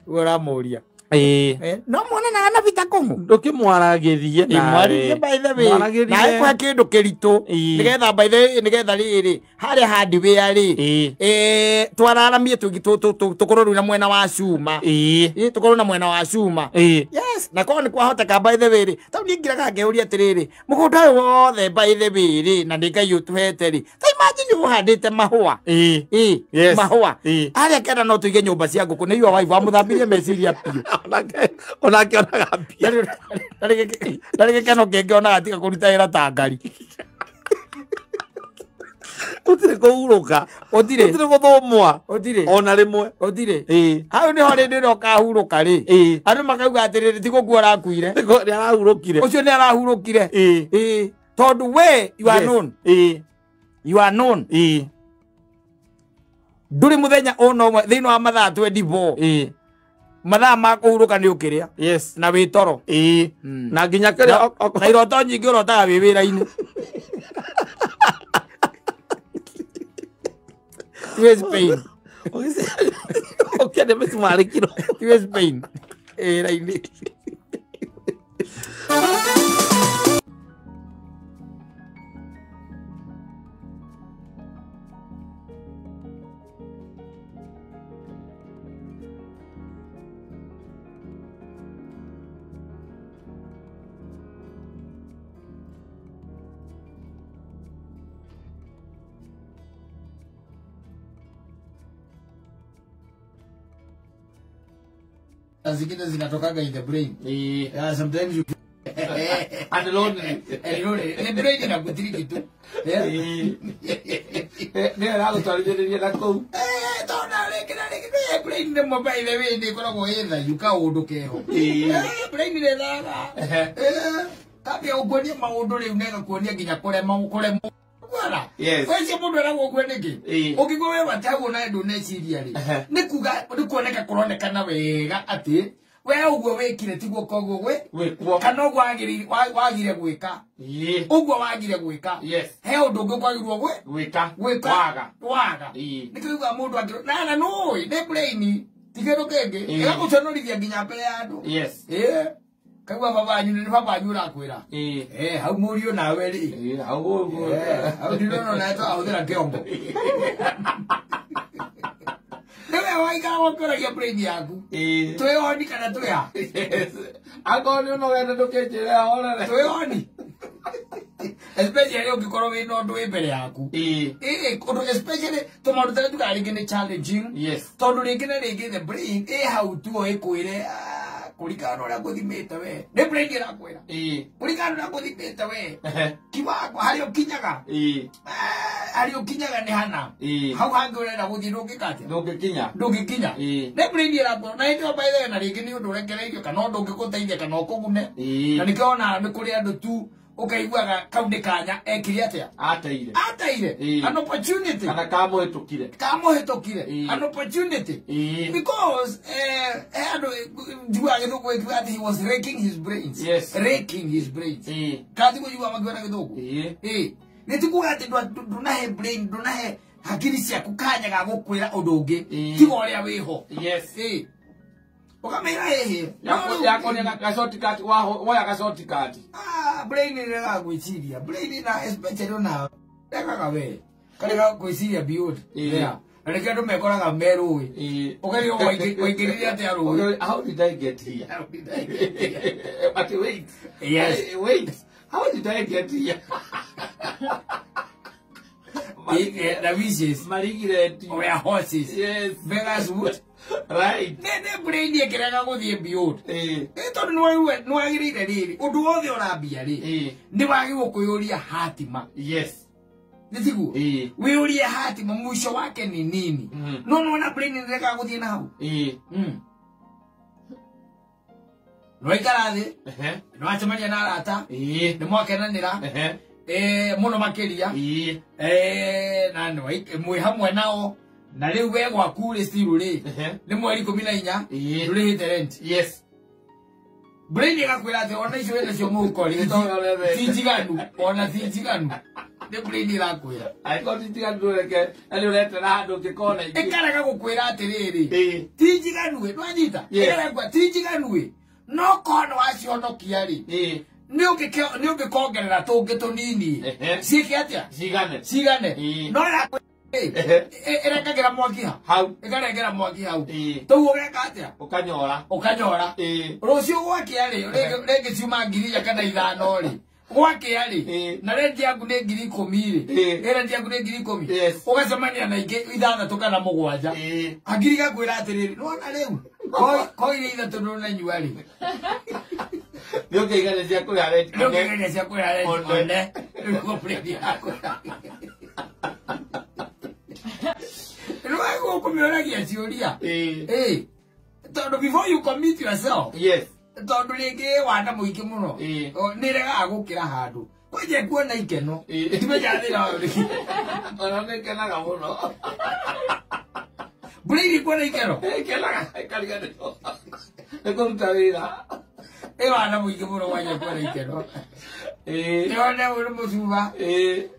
Speaker 1: Ũguo ũramũria. No muonanaga na Peter Kung'u
Speaker 4: ndũkĩmwaragĩrie nawe.
Speaker 1: Mwarĩrie by the way
Speaker 4: Mwaragĩrie.
Speaker 1: na ekũhe kĩndũ kĩritũ nĩgetha by the way nĩgetha rĩrĩ harĩa hardware rĩ twararamie tũkorwo rĩu na mwena wa cuma tũkorwo na mwena wa cuma. Yes, na korwo nĩ kwahoteka by the way rĩ tau niĩ ngiraga ngeuria atĩrĩrĩ mũgũnda ũyũ wothe by the way rĩ na nĩ Ngai ũtũhete rĩ ta imagine ũhandĩte mahũa.
Speaker 4: Yes.
Speaker 1: Mahũa harĩa kenda no tũige nyũmba cia ngũkũ nĩ iwa waivu amũthambirie meciria biũ.
Speaker 4: Onake onaga mbia.
Speaker 1: Ndarĩ gĩkeno kĩngĩ onaga tiga kũruta wĩra ta ngari.
Speaker 4: Gũtirĩ kũhurũka.
Speaker 1: Gũtirĩ.
Speaker 4: Gũtirĩ gũthũmwa.
Speaker 1: Gũtirĩ.
Speaker 4: Ona rĩmwe.
Speaker 1: Gũtirĩ. Hau nĩho rĩndĩ ĩrĩa ũkahurũka rĩ. Andũ makauga atĩrĩrĩ ti gũkua arakuire.
Speaker 4: Nĩ arahurũkire.
Speaker 1: Ũcio nĩ arahurũkire. Tondũ we you are known. You are known. Ndũrĩ mũthenya ona ũmwe thĩinĩ wa mathaa 24. Mathaa ma kũhurũka nĩ ũkĩrĩa.
Speaker 4: Yes.
Speaker 1: Na wĩ toro.
Speaker 4: Na nginya kĩrĩa
Speaker 1: na iroto nyingĩ ũrotaga wĩ wĩra-inĩ. Tiwe Spain.
Speaker 4: Ũkĩende mĩcumarĩ kiro.
Speaker 1: Tiwe Spain. Wĩra-inĩ. Zingine zinatokaga in the brain. Yeah, sometimes you
Speaker 2: and lonely.
Speaker 1: And lonely. The brain inakutiriki tu.
Speaker 2: Nĩ aragũtwarithĩrĩria na kũu.
Speaker 1: Tondũ rĩngĩ na rĩngĩ brain nĩ mo by the way nĩ ĩkoragwo ĩ thayu kaũndũ keho. Brain nĩ thaga. Kambia gũkuonia maũndũ rĩu na ĩgakuonia nginya kũrema kũremwo.
Speaker 2: Yes.
Speaker 1: Kweci mundu aragwo gwe niki ukigwa we watagwo na nduneciria ri ni kuga ni kuoneka kuronekana wega ati we uguo wikire tiguo koguo gwe
Speaker 2: gwikwo
Speaker 1: kana uguo wagire gwika uguo wagire gwika he undu ungi kwagirwo gwe
Speaker 2: gwika
Speaker 1: gwika
Speaker 2: waga
Speaker 1: waga nikiguga mundu angiro na no ni brain ti kindu kingi igaguconorithia nginya mbere ya andu.
Speaker 2: Yes.
Speaker 1: Kaigua baba anyu ni baba anyu urakwira. Hau mũriũ nawe rĩ.
Speaker 2: Hau ũguo.
Speaker 1: Hau ndĩrona na twahuthĩra kĩongo. Nĩwe waikara gũkĩragia brain yaku. Twĩ on kana twĩ ha?
Speaker 2: Angorwo nĩ ũnogete ndũkĩnjĩre horere.
Speaker 1: Twĩ on. Especially ũngĩkorwo wĩna ũndũ wĩ mbere yaku. Ũndũ especially tũmaũndũ tarĩa tugaga rĩngĩ nĩ challenging.
Speaker 2: Yes.
Speaker 1: Tondũ rĩngĩ na rĩngĩ the brain ĩ hau tu o ĩkwĩre kuringana na ũrĩa ngũthimĩte we. Nĩ brain ĩrakwĩra. Kuringana na ũrĩa ngũthimĩte we. Kiwango harĩa ũkinyaga. Harĩa ũkinyaga nĩ hana. Hau hangĩ ũrenda gũthiĩ ndũngĩka atĩa?
Speaker 2: Ndũngĩkinya.
Speaker 1: Ndũngĩkinya. Nĩ brain ĩrakwĩra. Na hĩndĩ ĩyo by the way na rĩngĩ nĩ ũndũ ũrekereirio kana ũndũ ũngĩgũteithia kana ũkũgune. Na nĩkĩo wonaga nĩ kũrĩ andũ tu ũkaiguaga kau nĩ kanya ekire atĩa?
Speaker 2: Ateire.
Speaker 1: Ateire. An opportunity.
Speaker 2: Kana kamũhĩtũkire.
Speaker 1: Kamũhĩtũkire. An opportunity. Because andũ njiguaga gĩthũngũ gĩkiuga atĩ he was raking his brains.
Speaker 2: Yes.
Speaker 1: Raking his brains. Kathi kũigua makiuga na gĩthũngũ. Nĩ ti kuuga atĩ ndũnahe brain ndũnahe hakiri ciaku kanya ga gũkwĩra ũndũ ũngĩ tiga ũrĩa wĩho.
Speaker 2: Yes.
Speaker 1: Ukamera hehe.
Speaker 2: Yakonia ga shortcut woya ga shortcut.
Speaker 1: Brain ĩregaga gwĩciria. Brain na especially ona rekaga we. Karega gwĩciria beyond. Yeah. Na nĩkĩo andũ mekoraga me rũĩ. Ũgerio waingĩrire atĩa rũĩ?
Speaker 2: How did I get here?
Speaker 1: How did I get here?
Speaker 2: But wait.
Speaker 1: Yes.
Speaker 2: Wait. How did I get here?
Speaker 1: The wishes.
Speaker 2: Marigireti.
Speaker 1: Were horses.
Speaker 2: Yes.
Speaker 1: Vegas wood.
Speaker 2: Right.
Speaker 1: Nĩ brain ĩkĩrega gũthiĩ beyond. Tondũ nĩ wagĩrĩire rĩrĩ ũndũ wothe ũrambia rĩ nĩ wagĩrĩirwo kwĩyũria hatima.
Speaker 2: Yes.
Speaker 1: Nĩ tiguo? Wĩyũrie hatima mũico wake ni nini. No nĩwona brain nĩrekaga gũthiĩ na hau. Nĩwaikara thĩ nĩwacemania na arata nĩmwakenanĩra mũno makĩria na mwĩ hamwe nao na rĩu we gwaku rĩ still rĩ nĩ mweri 14 ndũrĩhĩte rent.
Speaker 2: Yes.
Speaker 1: Brain ĩgakwĩra atĩ ona icio wĩnacio mũhuko rĩ ti njiganu ona ti njiganu. Nĩ brain ĩrakwĩra.
Speaker 2: Angĩkorwo ti njiganu ndũreke na nĩ ũretera handũ ũngĩkona ingĩ.
Speaker 1: Ĩkarega gũkwĩra atĩrĩrĩ. Ti njiganu ĩ, nĩwanyita? Ĩkarega ti njiganu ĩ. No korwo nĩ wacihonokia rĩ. Nĩ ũngĩkongerera tũngĩ tũnini. Ciĩke atĩa?
Speaker 2: Cigane.
Speaker 1: Cigane. No ĩrengagĩra mwaki
Speaker 2: hau.
Speaker 1: Ĩkarengera mwaki hau. Tũu ũgeka atĩa?
Speaker 2: Ũkanyora.
Speaker 1: Ũkanyora. Rũciũ gwakĩa rĩ, rĩngĩ ciuma 4,000 kana 5 rĩ. Gwakĩa rĩ, na renti yaku nĩ 10,000 rĩ. Renti yaku nĩ 10,000. Ũgacemania na ingĩ 6 kana 7. Hakiri gakwĩra atĩrĩrĩ, nĩwona rĩu ko iria 3 nĩũnanyua rĩ.
Speaker 2: Nĩ ũkĩigania cia kũrĩha renti.
Speaker 1: Nĩ ũkĩigania cia kũrĩha renti one. Nĩguo brain yakwĩra. Nĩwagũkũmĩũragia ciũria. Tondũ before you commit yourself.
Speaker 2: Yes.
Speaker 1: Tondũ rĩngĩ wana mũingĩ mũno. Nĩ ĩregaga gũkĩra handũ. Kwanja kuona ikeno. Ndimenyaga thĩna wayo nĩkĩ.
Speaker 2: Ona nĩ ĩkenaga mũno.
Speaker 1: Brain kuona ikeno.
Speaker 2: Ĩkenaga ĩkariganĩrwo. Nĩ kũruta wĩra.
Speaker 1: Ĩ wana mũingĩ mũno kwanja kuona ikeno. Nĩwone ũyũ nĩ mũcuba.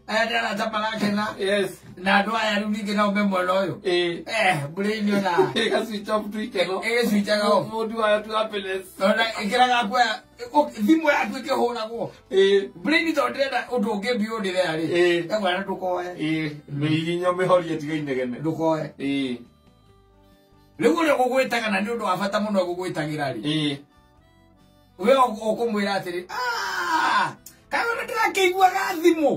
Speaker 1: Aya nĩ arata marakena.
Speaker 2: Yes.
Speaker 1: Na andũ aya rĩu ningĩ nao me mwena ũyũ. Brain ona.
Speaker 2: Ĩga switch off tu ikeno.
Speaker 1: Ĩgĩ switchaga off.
Speaker 2: Mũndũ wayo tu happiness.
Speaker 1: Ona ĩkĩraga kuoya thimũ yaku ĩkĩhũragwo. Brain tondũ ndĩrenda ũndũ ũngĩ beyond there rĩ. Ĩkwĩra ndũkoe.
Speaker 2: Mĩhihinyo mĩhorie tiga inegene.
Speaker 1: Ndũkoe. Rĩu ũrĩa ũgũgwĩtaga na nĩ ũndũ wa bata mũno ũgũgwĩtagĩra rĩ. We ũkũmwĩra atĩrĩ, kaĩ ona ndĩrakĩiguaga thimũ.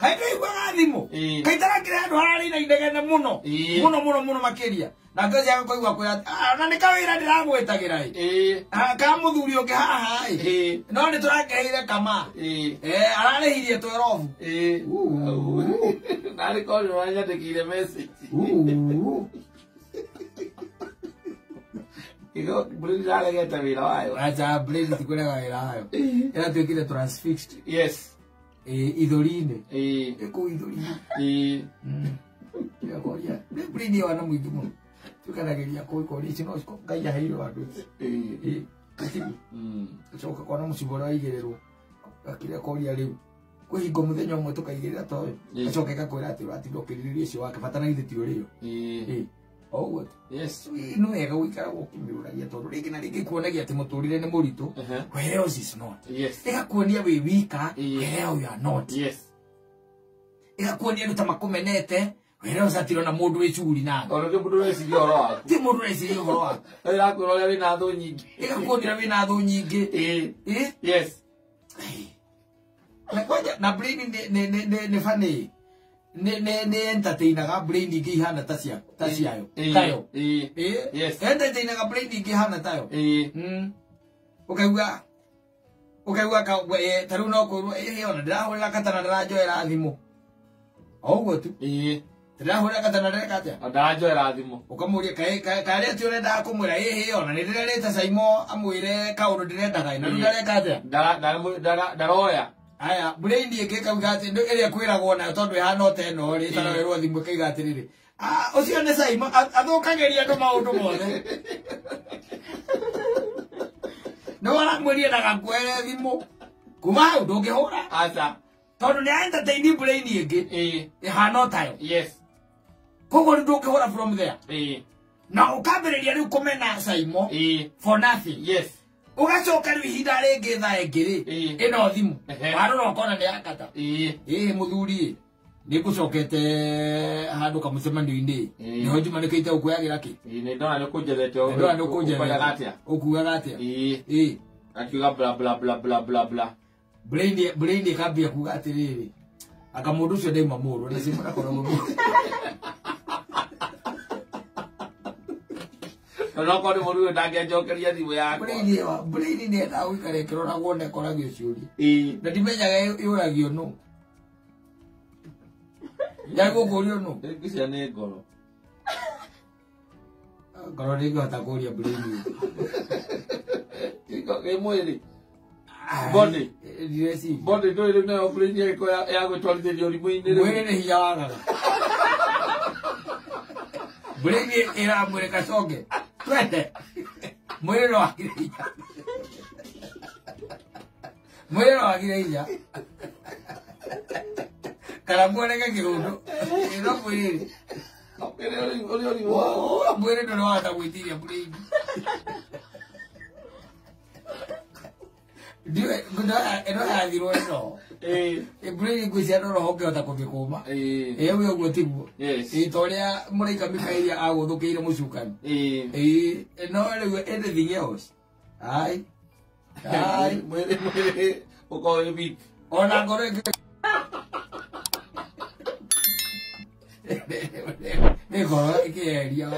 Speaker 1: Kaĩ ndĩraiguaga thimũ. Kaĩ itarakĩrĩ handũ hararĩ na inegene mũno. Mũno mũno mũno makĩria. Na ngĩocia kũigua kwĩra ona nĩ kawĩra ndĩragwĩtagĩra ĩ. Ka mũthuri ũngĩ haha ĩ. No nĩ tũrakĩheire kama. Ararĩhirie 12.
Speaker 2: Narĩ korwo nĩ ũranyandĩkĩire message. Igo brain ndaregete wĩra wayo.
Speaker 1: Acha brain ti kũrega wĩra wayo. Ĩratuĩkire transfixed.
Speaker 2: Yes.
Speaker 1: Ithũri-inĩ. Ĩkũu ithũri-inĩ. Ĩgakoria. Brain ĩyo wana mũingĩ mũno. Tukanagĩria kũu ikoria ici no Ngai aheirwo andũ. Ũcoka kona mũcibi ũrĩa waigĩrĩrwo. Gakĩrĩa koria rĩu. Kwĩ hingo mũthenya ũmwe tũkaigĩrĩra ta ũyũ. Gacoka ĩgakwĩra atĩ ũratinda ũkĩrirĩria ũcio wake bata na githĩ ti ũrĩo. Ũguo tu.
Speaker 2: Yes.
Speaker 1: Nĩ wega gũikara ũkĩmĩũragia tondũ rĩngĩ na rĩngĩ kuonagia atĩ mũtũrĩre nĩ mũritũ. Whereas is not.
Speaker 2: Yes.
Speaker 1: Ĩgakuonia wĩ wika, whereas you are not.
Speaker 2: Yes.
Speaker 1: Ĩgakuonia andũ ta makũmenete, whereas hatirĩ ona mũndũ wĩ cuguri nake.
Speaker 2: Tondũ ti mũndũ ũreciria ũhoro waku.
Speaker 1: Ti mũndũ ũreciria ũhoro waku.
Speaker 2: Ĩrakwĩra ũrĩa wĩna thũ nyingĩ.
Speaker 1: Ĩgakuonia wĩna thũ nyingĩ.
Speaker 2: Yes.
Speaker 1: Na kwanja na brain nĩ funny. Nĩ entertainaga brain ingĩ ihana ta cia ta ciayo. Tayo.
Speaker 2: Yes.
Speaker 1: Entertainaga brain ingĩ ihana tayo. Ũkaigua ũkaigua ta rĩu no kwĩrwo ona ndĩrahũrĩra katana ndĩranjoera thimũ. O ũguo tu. Ndĩrahũrĩra katana ndĩreka atĩa?
Speaker 2: Ndaranjoera thimũ.
Speaker 1: Ũkamũria kaĩ ti ũrendaga kũmwĩra ona nĩ ndĩrerĩte Saimo amwĩre kaũndũ ndĩrendaga na rĩu ndareka atĩa?
Speaker 2: Ndaroya.
Speaker 1: Aya, brain ĩngĩ ĩkauga atĩ ĩrĩa kwĩragwo nayo tondũ ĩhana o ta ĩno rĩ, ĩtaroerwo thimũ ĩkauga atĩrĩrĩ, ũcio nĩ Saimo athũkagĩria andũ maũndũ mothe. Nĩ waramwĩria ndagakuoere thimũ. Kuma hau ndũngĩhũra.
Speaker 2: Aca.
Speaker 1: Tondũ nĩ entertain brain ĩngĩ ĩhana o tayo.
Speaker 2: Yes.
Speaker 1: Koguo rĩu ndũngĩhũra from there. Na ũkambĩrĩria rĩu kũmena Saimo for nothing.
Speaker 2: Yes.
Speaker 1: Ũgacoka rĩu ihinda rĩngĩ thaa ĩngĩ rĩ, ĩno thimũ. Warora ũkona nĩ yakata. Mũthuri ĩ, nĩ ngũcokete handũ kamũcemanio-inĩ. Nĩho njumanĩkĩte ũkuoyagĩra kĩ?
Speaker 2: Nĩ ndona nĩ ũkũnjethete
Speaker 1: Nĩ ndona nĩ ũkũnjethete.
Speaker 2: Ũkwendaga atĩa?
Speaker 1: Ũkuaga atĩa?
Speaker 2: Akiuga bla bla bla bla bla bla.
Speaker 1: Brain ĩkambia kuga atĩrĩrĩ, anga mũndũ ũcio ndauma mũũru, na Saimo ndakoragwo mũũru.
Speaker 2: No korwo nĩ mũndũ ũyũ ndangĩanjokeria thimũ yakwa.
Speaker 1: Brain ĩyo, brain nĩ yendaga gũikara ĩkĩroragwo na ĩkoragio ciũria. Na ndimenyaga yũragio nũ. Ndagũkũrio nũ?
Speaker 2: Ngwĩciria nĩ ngoro.
Speaker 1: Ngoro ndĩngĩhota kũria brain ĩyo.
Speaker 2: Ĩ mwĩrĩ. Body.
Speaker 1: Ndireciria.
Speaker 2: Body ndũĩ rĩu nayo brain ĩrĩkũ ya gwĩtwarithĩria ũrimũ-inĩ rĩu.
Speaker 1: Mwĩrĩ nĩ hinya wagaga. Brain ĩramwĩra kacoke. Twende. Mwĩrĩ no wagire hinya. Mwĩrĩ no wagire hinya. Kana muorege kĩũndũ ĩno mwĩrĩ mwĩrĩ ndũrĩ wahota gwĩtiria mburĩki. Ndiũĩ ĩno yathirwo ĩno mburĩki ngwĩciria no roho ũngĩhota kũmĩkũma. Ĩĩ ũguo tiguo. Ĩĩ ta ũrĩa mũraika Mikaeli agũthũkĩire mũcukani. Ĩĩ no rĩu anything else. Ai. Ai
Speaker 2: mwĩrĩ ũkorwo wĩ weak.
Speaker 1: Ona ngoro ĩngĩ nĩ ngoro ĩkĩeheria.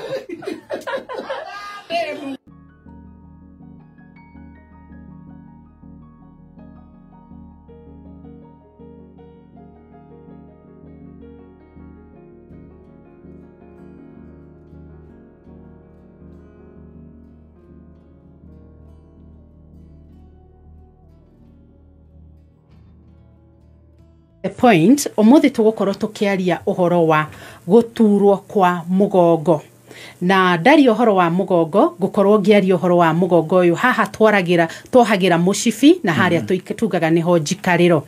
Speaker 5: The point umuthi tugukorwo tukiaria uhoro wa guturwo kwa mugongo na ndaria uhoro wa mugongo ngukorwo ngiaria uhoro wa mugongo uyu haha twaragira twohagira mucibi na haria tugaga niho njikariro.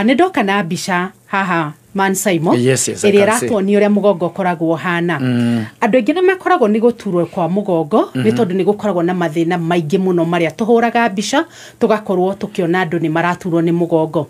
Speaker 5: Ni ndoka na mbica haha Man Simon.
Speaker 3: Yes,
Speaker 5: ĩrĩa ĩratuonia ũrĩa mũgongo ũkoragwo ũhana. Andũ aingĩ nĩ makoragwo nĩ gũturwo kwa mũgongo nĩ tondũ nĩ gũkoragwo na mathĩna maingĩ mũno marĩa tũhũraga mbica tũgakorwo tũkĩona andũ nĩ maraturwo nĩ mũgongo.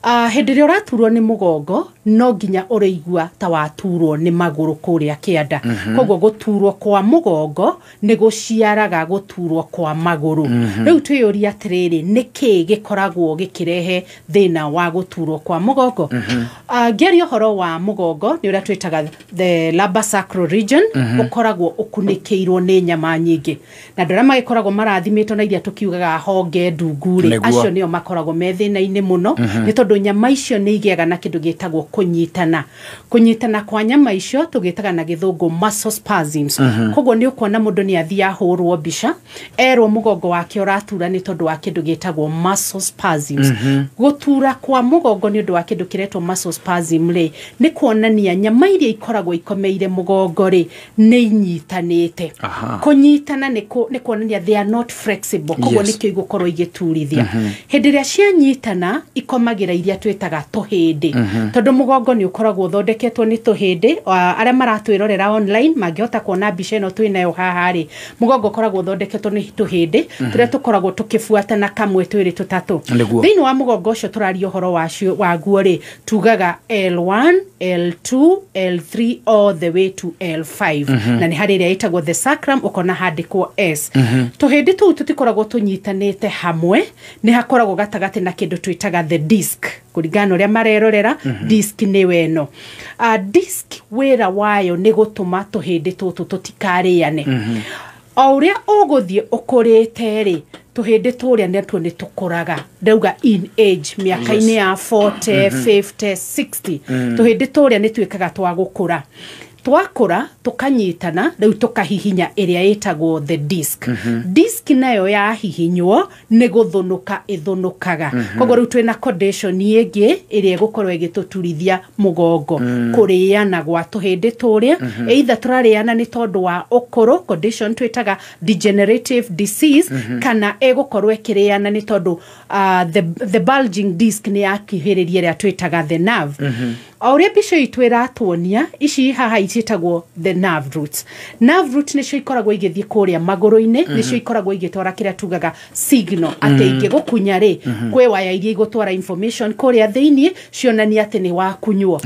Speaker 5: Hĩndĩ ĩrĩa ũraturwo nĩ mũgongo no nginya ũrĩigua ta waturwo nĩ magũrũ kũrĩa kĩanda. Koguo gũturwo kwa mũgongo nĩ gũciaraga gũturwo kwa magũrũ. Rĩu twĩyũrie atĩrĩrĩ, nĩkĩĩ gĩkoragwo gĩkĩrehe thĩna wa gũturwo kwa mũgongo? Ngĩaria ũhoro wa mũgongo nĩ ũrĩa twĩtaga the lumbar sacral region, ũkoragwo ũkunĩkĩirwo nĩ nyama nyingĩ na andũ arĩa magĩkoragwo marathimĩtwo na iria tũkiugaga honge ndungu rĩ, acio nĩo makoragwo me thĩna-inĩ mũno nĩ tondũ nyama icio nĩ igĩaga na kĩndũ gĩtagwo kũnyitana. Kũnyitana kwa nyama icio tũgĩtaga na gĩthũngũ muscle spasms. Koguo nĩ ũkuona mũndũ nĩ athiĩ ahũrwo mbica erwo mũgongo wake ũratura nĩ tondũ wa kĩndũ gĩtagwo muscle spasms. Gũtura kwa mũgongo nĩ ũndũ wa kĩndũ kĩretwo muscle spasm rĩ, nĩ kuonania nyama iria ikoragwo ikomeire mũgongo rĩ nĩ inyitanĩte. Kũnyitana nĩ kuonania they are not flexible. Koguo nĩkĩo igũkorwo igĩturithia. Hĩndĩ ĩrĩa cianyitana ikomagĩra iria twĩtaga tũhĩndĩ, tondũ mũgongo nĩ ũkoragwo ũthondeketwo nĩ tũhĩndĩ. Arĩa maratwĩrorera online mangĩhota kuona mbica ĩno twĩnayo haha rĩ, mũgongo ũkoragwo ũthondeketwo nĩ tũhĩndĩ tũrĩa tũkoragwo tũkĩbuatana kamwe twĩrĩ tũtatũ. Thĩinĩ wa mũgongo ũcio tũraria ũhoro waguo rĩ, tugaga L1, L2, L3 all the way to L5. Na nĩ harĩ ĩrĩa ĩtagwo the sacrum ũkona handĩkwo S. Tũhĩndĩ tũu tũtikoragwo tũnyitanĩte hamwe, nĩ hakoragwo gatagatĩ na kĩndũ twĩtaga the disc. Kũringana na ũrĩa marerorera, disc nĩ weno. Disc wĩra wayo nĩ gũtũma tũhĩndĩ tũtũ tũtikarĩane. O ũrĩa ũgũthiĩ ũkũrĩte rĩ, tũhĩndĩ tũrĩa natuo nĩ tũkũraga. Ndauga in age mĩaka-inĩ ya 40, 50, 60 tũhĩndĩ tũrĩa nĩ tuĩkaga twa gũkũra. Twakũra tũkanyitana rĩu tũkahihinya ĩrĩa ĩtagwo the disc. Disc nayo yahihinywo nĩ gũthũnũka ĩthũnũkaga. Koguo rĩu twĩna condition ĩngĩ ĩrĩa ĩgũkorwo ĩgĩtũturithia mũgongo, kũrĩana gwa tũhĩndĩ tũrĩa, either tũrarĩana nĩ tondũ wa ũkũrũ, condition twĩtaga degenerative disease, kana ĩgũkorwo ĩkĩrĩana nĩ tondũ the bulging disc nĩ yakuhĩrĩria ĩrĩa twĩtaga the nerve. O ũrĩa mbica itũ ĩratuonia, ici haha ciĩtagwo the nerve roots. Nerve root nĩcio ikoragwo igĩthiĩ kũrĩa magũrũ-inĩ, nĩcio ikoragwo igĩtwara kĩrĩa tugaga signal atĩ ingĩgũkunya rĩ, kwĩ waya iria igũtwara information kũrĩa thĩiniĩ cionania atĩ nĩ wakunywo.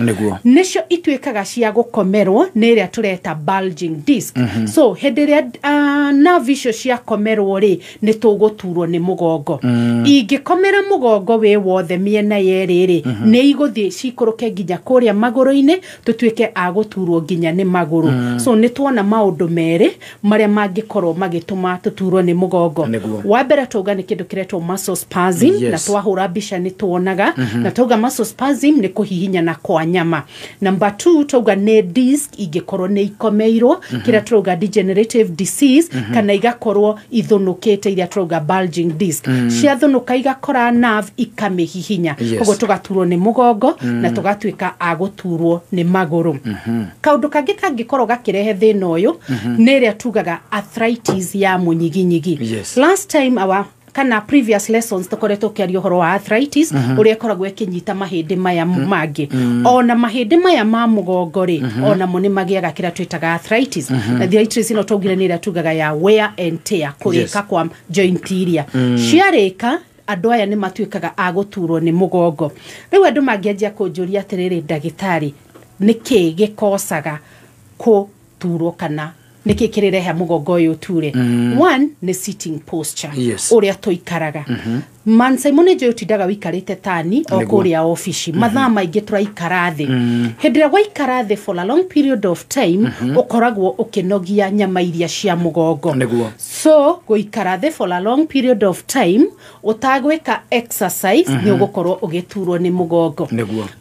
Speaker 5: Nĩcio ituĩkaga cia gũkomerwo nĩ ĩrĩa tũreta bulging disc. So hĩndĩ ĩrĩa nerve icio ciakomerwo rĩ, nĩ tũgũturwo nĩ mũgongo. Ingĩkomera mũgongo wĩ wothe mĩena yerĩ rĩ, nĩ igũthiĩ cikũrũke nginya kũrĩa magũrũ-inĩ tũtuĩke a gũturwo nginya nĩ magũrũ. So nĩ tuona maũndũ merĩ marĩa mangĩkorwo magĩtũma tũturwo nĩ mũgongo. Wa mbere twauga nĩ kĩndũ kĩretwo muscle spasm, na twahũra mbica nĩ tuonaga, na twauga muscle spasm nĩ kũhihinyana kwa nyama. Number 2 twauga nĩ disc ingĩkorwo nĩ ikomeirwo, kĩrĩa twauga degenerative disease, kana igakorwo ithũnũkĩte iria twauga bulging disc. Ciathũnũka igakora nerve ikamĩhihinya. Koguo tũgaturwo nĩ mũgongo na tũgatuĩka a gũturwo nĩ magũrũ. Kaũndũ kangĩ kangĩkorwo gakĩrehe thĩna ũyũ nĩ ĩrĩa tugaga arthritis ya mũnyiginyigi. Last time our Kana previous lessons tũkoretwo ũkĩaria ũhoro wa arthritis, ũrĩa ĩkoragwo ĩkĩnyita mahĩndĩ maya mangĩ. Ona mahĩndĩ maya ma mũgongo rĩ, onamo nĩ magĩaga kĩrĩa twĩtaga arthritis. Na arthritis ĩno twaugire nĩ ĩrĩa tugaga ya wear and tear, kũrĩka kwa joint iria ciarĩka. Andũ aya nĩ matuĩkaga a gũturwo nĩ mũgongo. Rĩu andũ mangĩanjia kũnjũria atĩrĩrĩ, ndagĩtarĩ, nĩkĩ gĩkocaga kũturwo kana nĩkĩ kĩrĩrehe mũgongo ũyũ ũture? One nĩ sitting posture, ũrĩa tũikaraga. Man Simon, nĩ njũĩ ũtindaga ũikarĩte tani o kũrĩa obici mathaa maingĩ, tũraikara thĩ. Hĩndĩ ĩrĩa waikara thĩ for a long period of time, ũkoragwo ũkĩnogia nyama iria cia mũgongo. So gũikara thĩ for a long period of time ũtagwĩka exercise, nĩ ũgũkorwo ũgĩturwo nĩ mũgongo.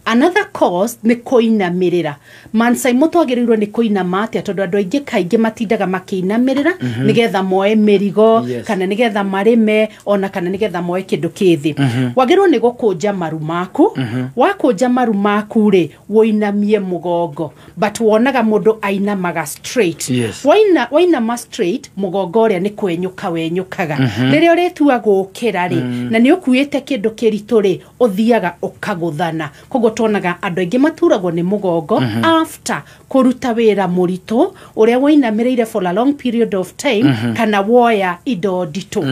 Speaker 5: Another cause nĩ kũinamĩrĩra. Man Simon, twagĩrĩirwo nĩ kũinama atĩa? Tondũ andũ aingĩ kaingĩ matindaga makĩinamĩrĩra nĩgetha moe mĩrigo, kana nĩgetha marĩme, ona kana nĩgetha moe kĩndũ kĩ thĩ. Wagĩrĩirwo nĩ gũkũnja maru maku. Wakũnja maru maku rĩ, wũinamie mũgongo, but wonaga mũndũ ainamaga straight. Wainama straight, mũgongo ũrĩa nĩ kwenyũka wenyũkaga. Rĩrĩa ũrĩtua gũkĩra rĩ, na nĩ ũkuĩte kĩndũ kĩritũ rĩ, ũthiaga ũkagũthana. Koguo tuonaga andũ aingĩ maturagwo nĩ mũgongo after kũruta wĩra mũritũ ũrĩa wainamĩrĩire for a long period of time, kana woya indo nditũ.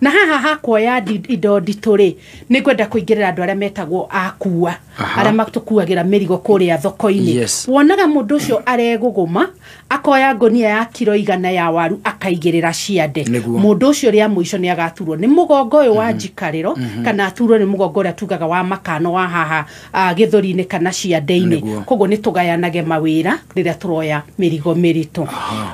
Speaker 5: Na haha hakuoya indo nditũ rĩ, nĩ ngwenda kũingĩrĩra andũ arĩa metagwo akua, arĩa matũkuagĩra mĩrigo kũrĩa thoko-inĩ. Wonaga mũndũ ũcio aregũgũma akoya ngonia ya kiro 100 ya waru akaigĩrĩra ciande. Mũndũ ũcio rĩa mũico nĩ agaturwo nĩ mũgongo ũyũ wa njikarĩro, kana aturwo nĩ mũgongo ũrĩa tugaga wa makano wa haha gĩthũri-inĩ kana ciande-inĩ. Koguo nĩ tũgayanage mawĩra rĩrĩa tũroya mĩrigo mĩritũ.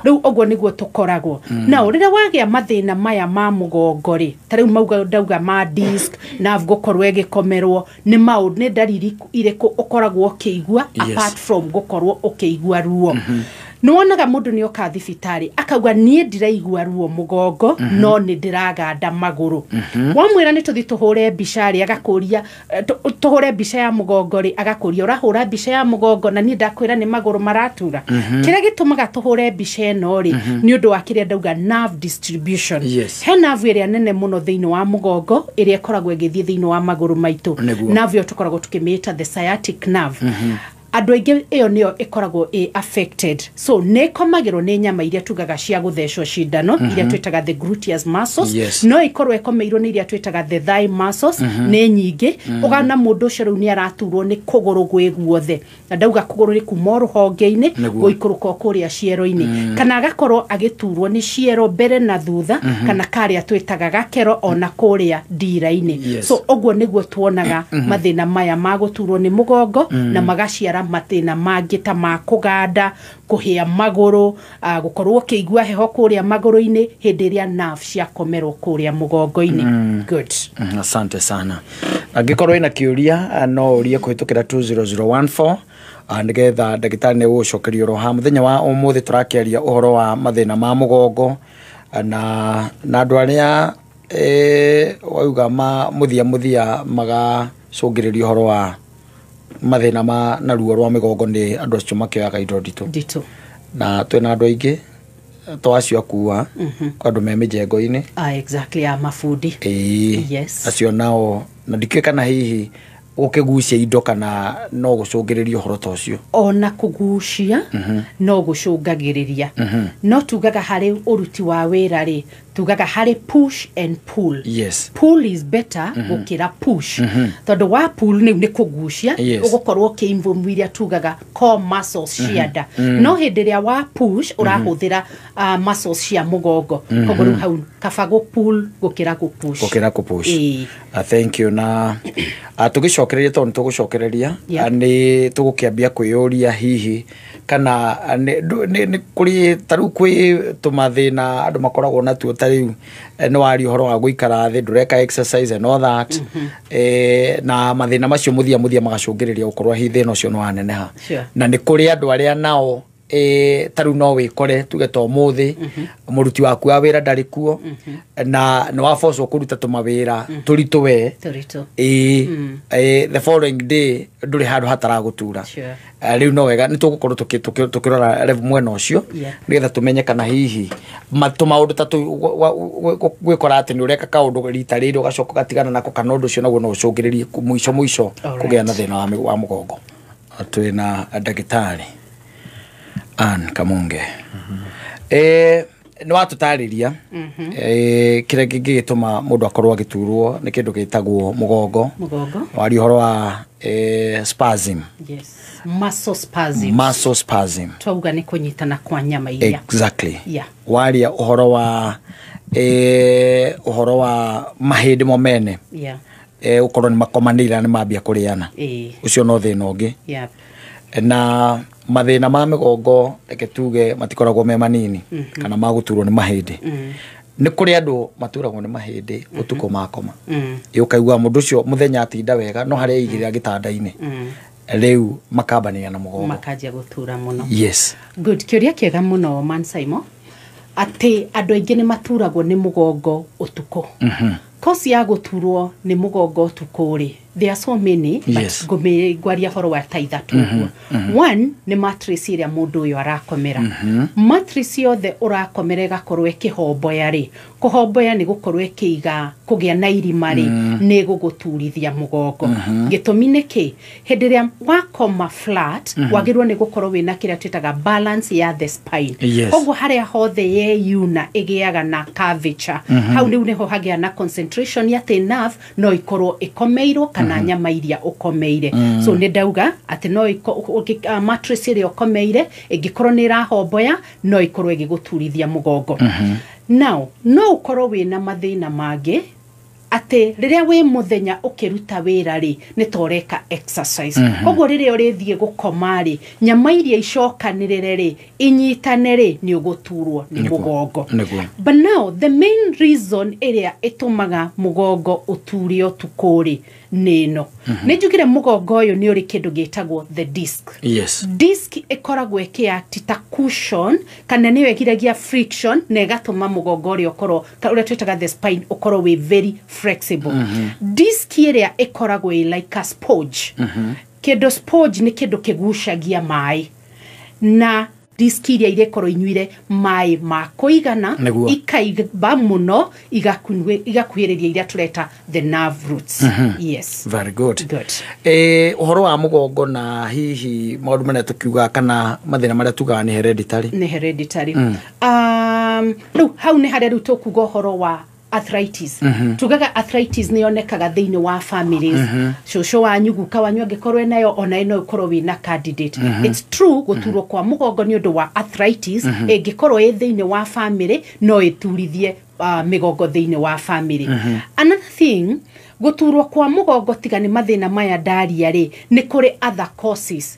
Speaker 5: Rĩu ũguo nĩguo tũkoragwo na rĩrĩa wagĩa mathĩna maya ma mũgongo rĩ, ta rĩu mauga ndauga ma disc, nerve gũkorwo ĩgĩkomerwo nĩ maũndũ, nĩ ndariri irĩkũ ũkoragwo ũkĩigua apart from gũkorwo ũkĩigua ruo? Nĩ wonaga mũndũ nĩ oka thibitarĩ akauga, "Niĩ ndiraigua ruo mũgongo, no nĩ ndĩraganda magũrũ." Wamwĩra nĩ tũthiĩ tũhũre mbica rĩ, agakũria, tũhũre mbica ya mũgongo rĩ, agakũria, "Ũrahũra mbica ya mũgongo na niĩ ndakwĩra nĩ magũrũ maratura?" Kĩrĩa gĩtũmaga tũhũre mbica ĩno rĩ, nĩ ũndũ wa kĩrĩa ndauga, nerve distribution. He nerve ĩrĩa nene mũno thĩinĩ wa mũgongo ĩrĩa ĩkoragwo ĩgĩthiĩ thĩinĩ wa magũrũ maitũ. Nerve ĩyo tũkoragwo tũkĩmĩĩta the sciatic nerve. Andũ aingĩ ĩyo nĩyo ĩkoragwo ĩ affected, so nĩ ĩkomagĩrwo nĩ nyama iria tugaga cia gũthecwo cindano, iria twĩtaga the gluteus muscles. No ĩkorwo ĩkomeirwo nĩ iria twĩtaga the thigh muscles. Nĩ nyingĩ ũgana mũndũ ũcio rĩu nĩ araturwo nĩ kũgũrũ gwĩ guothe, na ndauga kũgũrũ nĩ kuma o rũhonge-inĩ gũikũrũka o kũrĩa ciero-inĩ, kana agakorwo agĩturwo nĩ ciero mbere na thutha, kana karĩa twĩtaga gakero ona kũrĩa ndira-inĩ. So ũguo nĩguo tuonaga mathĩna maya ma gũturwo nĩ mũgongo, na magaciara mathĩna mangĩ ta ma kũganda, kũhĩa magũrũ, gũkorwo ũkĩigua heho kũrĩa magũrũ-inĩ hĩndĩ ĩrĩa nerve ciakomerwo kũrĩa mũgongo-inĩ. Good.
Speaker 3: Asante sana. Angĩkorwo ĩna kĩũria, no ũrie kũhĩtũkĩra 20014, nĩgetha ndagĩtarĩ nĩ gũgũcokeria oro ha. Mũthenya wa ũmũthĩ tũrakĩaria ũhoro wa mathĩna ma mũgongo, na andũ arĩa wauga ma mũthia mũthia magacũngĩrĩria ũhoro wa mathĩna ma na ruo rwa mĩgongo nĩ andũ acio makĩoyaga indo nditũ.
Speaker 5: Nditũ.
Speaker 3: Na twĩna andũ aingĩ to acio akua, kwa andũ me mĩjengo-inĩ.
Speaker 5: Ah, exactly, ya mabundi.
Speaker 3: Ĩĩ. Acio nao na ndikĩũĩ kana hihi gũkĩgucia indo kana no gũcũngĩrĩria ũhoro ta ũcio.
Speaker 5: Ona kũgucia no gũcũngagĩrĩria, no tugaga harĩ ũruti wa wĩra rĩ, tugaga harĩ push and pull. Pull is better gũkĩra push, tondũ wa pull nĩu nĩ kũgucia, ũgũkorwo ũkĩ-involve iria tugaga core muscles cia nda, no hĩndĩ ĩrĩa wa push ũrahũthĩra muscles cia mũgongo. Koguo rĩu hau kaba gũ pull gũkĩra gũ push.
Speaker 3: Gũkĩra kũ push.
Speaker 5: Ĩĩ.
Speaker 3: Thank you. Na tũgĩcokereria, tondũ nĩ tũgũcokereria, nĩ tũgũkĩambia kwĩyũria hihi kana nĩ kũrĩ ta rĩu kwĩ tũmathĩna andũ makoragwo natuo. Ta rĩu nĩ waria ũhoro wa gũikara thĩ, ndũreka exercise and all that, na mathĩna macio mũthia mũthia magacũngĩrĩria gũkorwo hihi thĩna ũcio nĩ waneneha. Na nĩ kũrĩ andũ arĩa nao Ta rĩu no wĩkore tuge ta ũmũthĩ mũruti waku wa wĩra ndarĩ kuo na nĩ wabocwo kũruta tũmawĩra tũritũ we.
Speaker 5: Tũritũ.
Speaker 3: Ĩĩ, the following day ndũrĩ handũ hataragũtura. Rĩu no wega nĩ tũgũkorwo tũkĩrora level mwena ũcio nĩgetha tũmenye kana hihi tũmaũndũ ta tũu gwĩkora atĩ nĩ ũreka kaũndũ rita rĩrĩ ũgacoka ũgatigana nako, kana ũndũ ũcio naguo no ũcũngĩrĩrie mũico mũico kũgĩa na thĩna wa mũgongo. Twĩna ndagĩtarĩ Ann Kamunge. Nĩ watũtarĩria kĩrĩa kĩngĩgĩtũma mũndũ akorwo agĩturwo nĩ kĩndũ gĩtagwo mũgongo.
Speaker 5: Mũgongo.
Speaker 3: Waria ũhoro wa spasm.
Speaker 5: Yes, muscle spasm.
Speaker 3: Muscle spasm.
Speaker 5: Twauga nĩ kũnyitana kwa nyama iria.
Speaker 3: Waria ũhoro wa ũhoro wa mahĩndĩ mo mene ũkorwo nĩ makomanĩire na nĩ mambia kũrĩana. Ũcio no thĩna ũngĩ. Na mathĩna ma mĩgongo, reke tuge matikoragwo me manini kana ma gũturwo nĩ mahĩndĩ. Nĩ kũrĩ andũ maturagwo nĩ mahĩndĩ ũtukũ makoma. Ĩ ũkaigua mũndũ ũcio mũthenya atinda wega, no harĩa aigĩrĩra gĩtanda-inĩ rĩu makambania na mũgongo.
Speaker 5: Makanjia gũtura mũno. Good, kĩũria kĩega mũno, man Simon, atĩ andũ aingĩ nĩ maturagwo nĩ mũgongo ũtukũ. Cause ya gũturwo nĩ mũgongo ũtukũ rĩ, there are so many, but ngwaria ũhoro wa ta ithatũ ũguo. One nĩ mattress ĩrĩa mũndũ ũyũ arakomera. Mattress yothe ũrakomera ĩgakorwo ĩkĩhomboya rĩ, kũhomboya nĩ gũkorwo ĩkĩiga kũgĩa na irima rĩ, nĩ gũgũturithia mũgongo. Gĩtũmi nĩ kĩ? Hĩndĩ ĩrĩa wakoma flat, wagĩrĩirwo nĩ gũkorwo wĩna kĩrĩa twĩtaga balance ya the spine. Koguo harĩa hothe yeyuna ĩgĩaga na curvature, hau rĩu nĩho hagĩa na concentration ya atĩ nerve no ikorwo ĩkomeirwo kana nyama iria ũkomeire. So nĩ ndauga atĩ no mattress ĩrĩa ũkomeire ĩngĩkorwo nĩ ĩrahomboya, no ĩkorwo ĩgĩgũturithia mũgongo. Now no ũkorwo wĩna mathĩna mangĩ, atĩ rĩrĩa wĩ mũthenya ũkĩruta wĩra rĩ, nĩ ta ũreka exercise. Koguo rĩrĩa ũrĩthiĩ gũkoma rĩ, nyama iria icokanĩrĩre rĩ, inyitane rĩ, nĩ ũgũturwo nĩ mũgongo. But now the main reason ĩrĩa ĩtũmaga mũgongo ũture ũtukũ rĩ, nĩ ĩno. Nĩ njugire mũgongo ũyũ nĩ ũrĩ kĩndũ gĩtagwo the disc. Disc ĩkoragwo ĩkĩact ta cushion, kana nĩyo ĩgiragia friction na ĩgatũma mũgongo ũrĩa ũkorwo ũrĩa twĩtaga the spine ũkorwo wĩ very flexible. Disc ĩrĩa ĩkoragwo ĩ like a sponge. Kĩndũ sponge nĩ kĩndũ kĩgucagia maĩ, na disc iria irĩkorwo inyuire maĩ ma kũigana ikaimba mũno, igakuhĩrĩria iria tũreta the nerve roots. Yes.
Speaker 3: Very good.
Speaker 5: Good.
Speaker 3: Ũhoro wa mũgongo na hihi maũndũ marĩa tũkiugaga kana mathĩna marĩa tugaga nĩ hereditary.
Speaker 5: Nĩ hereditary. Rĩu hau nĩ harĩa rĩu tũkuga ũhoro wa arthritis. Tugaga arthritis nĩ yonekaga thĩinĩ wa families. Cũcũ wanyu, guka wanyu angĩkorwo enayo, ona no ĩkorwo wĩna candidate. It's true, gũturwo kwa mũgongo nĩ ũndũ wa arthritis ĩngĩkorwo ĩ thĩinĩ wa family, no ĩturithie mĩgongo thĩinĩ wa family. Another thing, gũturwo kwa mũgongo tiga nĩ mathĩna maya ndaria rĩ, nĩ kũrĩ other causes.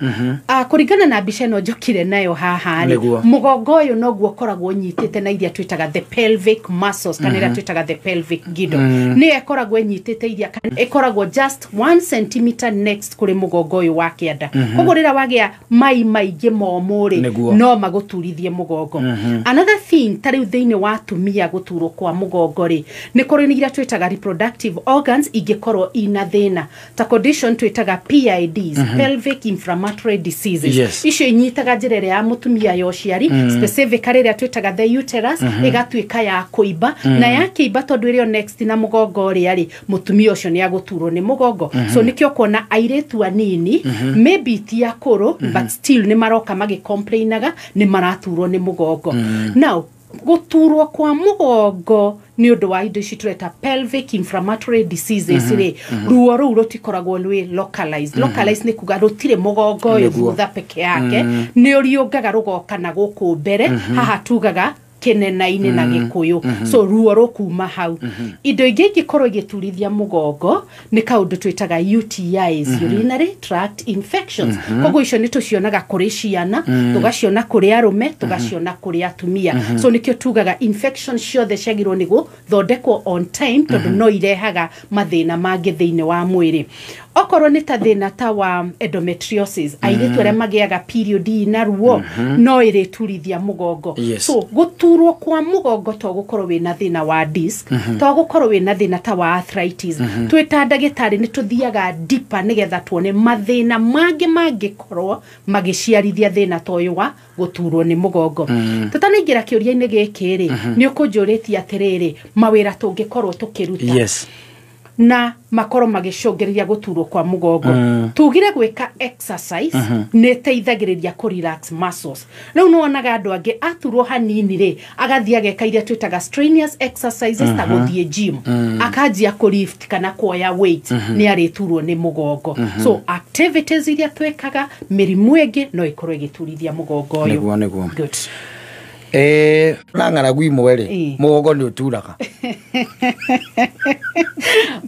Speaker 5: Kũringana na mbica ĩno njũkire nayo haha rĩ, mũgongo ũyũ noguo ũkoragwo ũnyitĩte na iria twĩtaga the pelvic muscles, kana iria twĩtaga the pelvic girdle. Nĩyo ĩkoragwo ĩnyitĩte iria, kana ĩkoragwo just 1 centimeter next kũrĩ mũgongo ũyũ wa kĩanda. Koguo rĩrĩa wagĩa mai maingĩ momũ rĩ, no magũturithie mũgongo. Another thing, ta rĩu thĩinĩ wa atumia gũturwo kwa mũgongo rĩ, nĩ kũrĩ iria twĩtaga reproductive organs ingĩkorwo ina thĩna, ta condition twĩtaga PIDs, pelvic inflammatory diseases. Icio inyitaga njĩra ĩrĩa ya mũtumia ya ũciari, specifically ĩrĩa twĩtaga the uterus, ĩgatuĩka ya kũimba, na yakĩimba, tondũ ĩrĩ o next na mũgongo ũrĩa rĩ, mũtumia ũcio nĩ agũturwo nĩ mũgongo. So nĩkĩo kuona airĩtu anini, maybe ti akũrũ, but still nĩ maroka magĩcomplainaga nĩ maraturwo nĩ mũgongo. Now gũturwo kwa mũgongo nĩ ũndũ wa indo ici tũreta pelvic inflammatory diseases rĩ, ruo rũu rũtikoragwo rwĩ localized. Localized nĩ kuga rũtirĩ mũgongo ũyũ thutha peke yake, nĩ ũriũngaga rũgoka na gũkũ mbere haha, tugaga kĩnena-inĩ na Gĩkũyũ. So ruo rũkuma hau. Indo ingĩ ingĩkorwo igĩturithia mũgongo nĩ kaũndũ twĩtaga UTIs, urinary tract infections. Koguo icio nĩ tũcionaga kũrĩ ciana, tũgaciona kũrĩ arũme, tũgaciona kũrĩ atumia. So nĩkĩo tugaga infection ciothe ciagĩrĩirwo nĩ gũthondekwo on time, tondũ no irehaga mathĩna mangĩ thĩinĩ wa mwĩrĩ. Okorwo nĩ ta thĩna ta wa endometriosis, airĩtu arĩa magĩaga period ina ruo, no ĩrĩturithia mũgongo.
Speaker 3: Yes.
Speaker 5: So gũturwo kwa mũgongo to gũkorwo wĩna thĩna wa disc, to gũkorwo wĩna thĩna ta wa arthritis. Twĩ ta ndagĩtarĩ nĩ tũthiaga deeper nĩgetha tuone mathĩna mangĩ mangĩkorwo magĩciarithia thĩna ta ũyũ wa gũturwo nĩ mũgongo. Tũtanaingĩra kĩũria-inĩ gĩkĩ rĩ, nĩ ũkũnjũrĩtie atĩrĩrĩ, mawĩra tũngĩkorwo tũkĩruta na makorwo magĩcũngĩrĩria gũturwo kwa mũgongo. Tugire gwĩka exercise nĩ ĩteithagĩrĩria kũ relax muscles. Rĩu nĩ wonaga andũ angĩ aturwo hanini rĩ, agathiĩ ageka iria twĩtaga strenuous exercises, ta gũthiĩ gym, akanjia kũ lift kana kuoya weight, nĩ arĩturwo nĩ mũgongo. So activities iria twĩkaga, mĩrimũ ĩngĩ no ĩkorwo ĩgĩturithia mũgongo ũyũ.
Speaker 3: Nĩguo.
Speaker 5: Good.
Speaker 3: Na ng'aragu imwe rĩ, mũgongo nĩ ũturaga?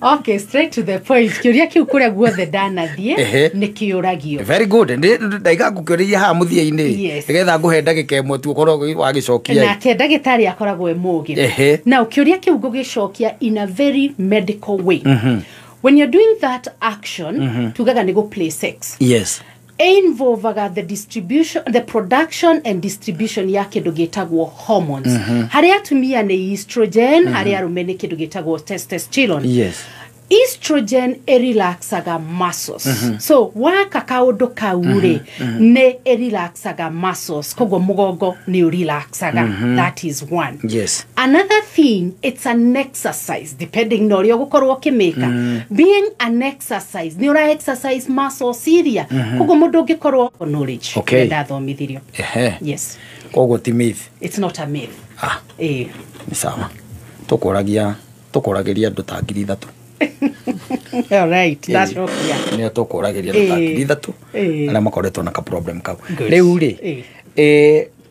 Speaker 5: Okay, straight to the point. Kĩũria kĩu kũrĩa guothe ndanathiĩ nĩ kĩũragio.
Speaker 3: Very good. Ndaiga ngũkĩũrĩria haha mũthia-inĩ nĩgetha ngũhe ndagĩka ĩmwe tu ũkorwo wagĩcokia.
Speaker 5: Nake ndagĩtarĩ akoragwo e mũgĩ. Now kĩũria kĩu ngũgĩcokia in a very medical way. When you're doing that action, tugaga nĩ gũ play sex, involvaga the distribution, the production and distribution ya kĩndũ gĩtagwo hormones. Harĩ atumia nĩ estrogen, harĩ arũme nĩ kĩndũ gĩtagwo testosterone. Estrogen ĩrelaxaga muscles. So waka kaũndũ kau rĩ, nĩ ĩrelaxaga muscles, koguo mũgongo nĩ ũrelaxaga. That is one. Another thing, it's an exercise, depending na ũrĩa ũgũkorwo ũkĩmĩka. Being an exercise, nĩ ũra exercise muscles iria, koguo mũndũ ũngĩkorwo knowledge ĩrĩa ndathomithirio. Yes.
Speaker 3: Koguo ti myth?
Speaker 5: It's not a myth.
Speaker 3: Ah.
Speaker 5: Eh.
Speaker 3: Nĩ sawa, tũkũragia tũkũragĩria andũ ta 3,000.
Speaker 5: All right, ndacokia.
Speaker 3: Nĩo tũkũragĩria andũ ta 3,000 arĩa makoretwo na ka problem kau.
Speaker 5: Good.
Speaker 3: Rĩu rĩ,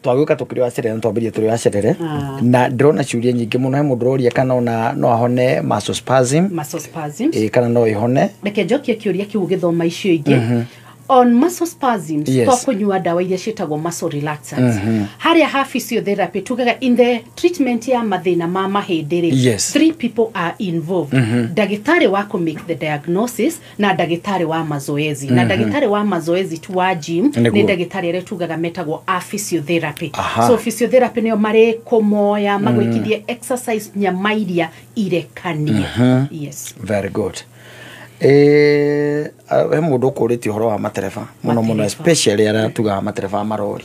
Speaker 3: twagĩũka tũkĩrĩ wa cerere na twambĩrĩria tũrĩ wa cerere, na ndĩrona ciũria nyingĩ mũno. He mũndũ ũroria kana ona no ahone muscle spasm.
Speaker 5: Muscle spasms.
Speaker 3: Kana no ĩhone.
Speaker 5: Reke njokie kĩũria kĩu ũgĩthoma icio ingĩ. On muscle spasms, to kũnyua ndawa iria ciĩtagwo muscle relaxants. Harĩa ha physiotherapy tugaga in the treatment ya mathĩna ma mahĩndĩ rĩ, three people are involved: ndagĩtarĩ wa kũ make the diagnosis, na ndagĩtarĩ wa mazoezi, na ndagĩtarĩ wa mazoezi tu wa gym. Nĩ ndagĩtarĩ arĩa tugaga metagwo a physiotherapy. So physiotherapy nĩo marĩ kũmoya magwĩkithie exercise nyama iria irekanie. Yes.
Speaker 3: Very good. He mũndũ ũkũrĩtie ũhoro wa matereba mũno mũno,
Speaker 5: Matereba.
Speaker 3: especially arĩa tugaga matereba a marori.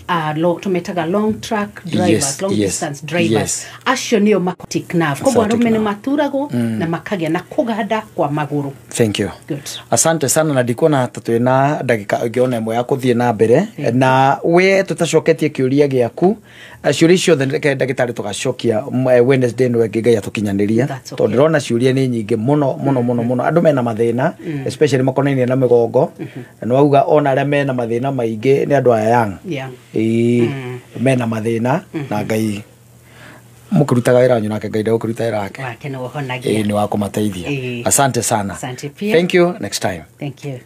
Speaker 5: Tumetaga long track drivers, long distance drivers. Acio nĩo sciatic nerve, koguo
Speaker 3: Sciatic
Speaker 5: arũme nĩ
Speaker 3: nerve.
Speaker 5: maturagwo na makagĩa na kũganda kwa magũrũ.
Speaker 3: Thank you.
Speaker 5: Good.
Speaker 3: Asante sana, na ndikuona ta twĩna ndagĩka ĩngĩ ona ĩmwe ya kũthiĩ na mbere na we tũtacoketie kĩũria gĩaku. Ciũria ciothe reke ndagĩtarĩ tũgacokia Wednesday ĩno ĩngĩ Ngai atũkinyanĩria.
Speaker 5: That's okay.
Speaker 3: Tondũ ndĩrona ciũria nĩ nyingĩ mũno mũno mũno mũno. Andũ mena mathĩna especially makonainie na mĩgongo, na nĩ wauga ona arĩa mena mathĩna maingĩ nĩ andũ aya young. Ĩĩ, mena mathĩna, na Ngai mũkĩrutaga wĩra wanyu nake Ngai ndegũkĩruta wĩra wake.
Speaker 5: Wake nĩ ũhonagia.
Speaker 3: Ĩĩ, nĩ wa kũmateithia. Asante sana.
Speaker 5: Asante pia.
Speaker 3: Thank you, next time.
Speaker 5: Thank you.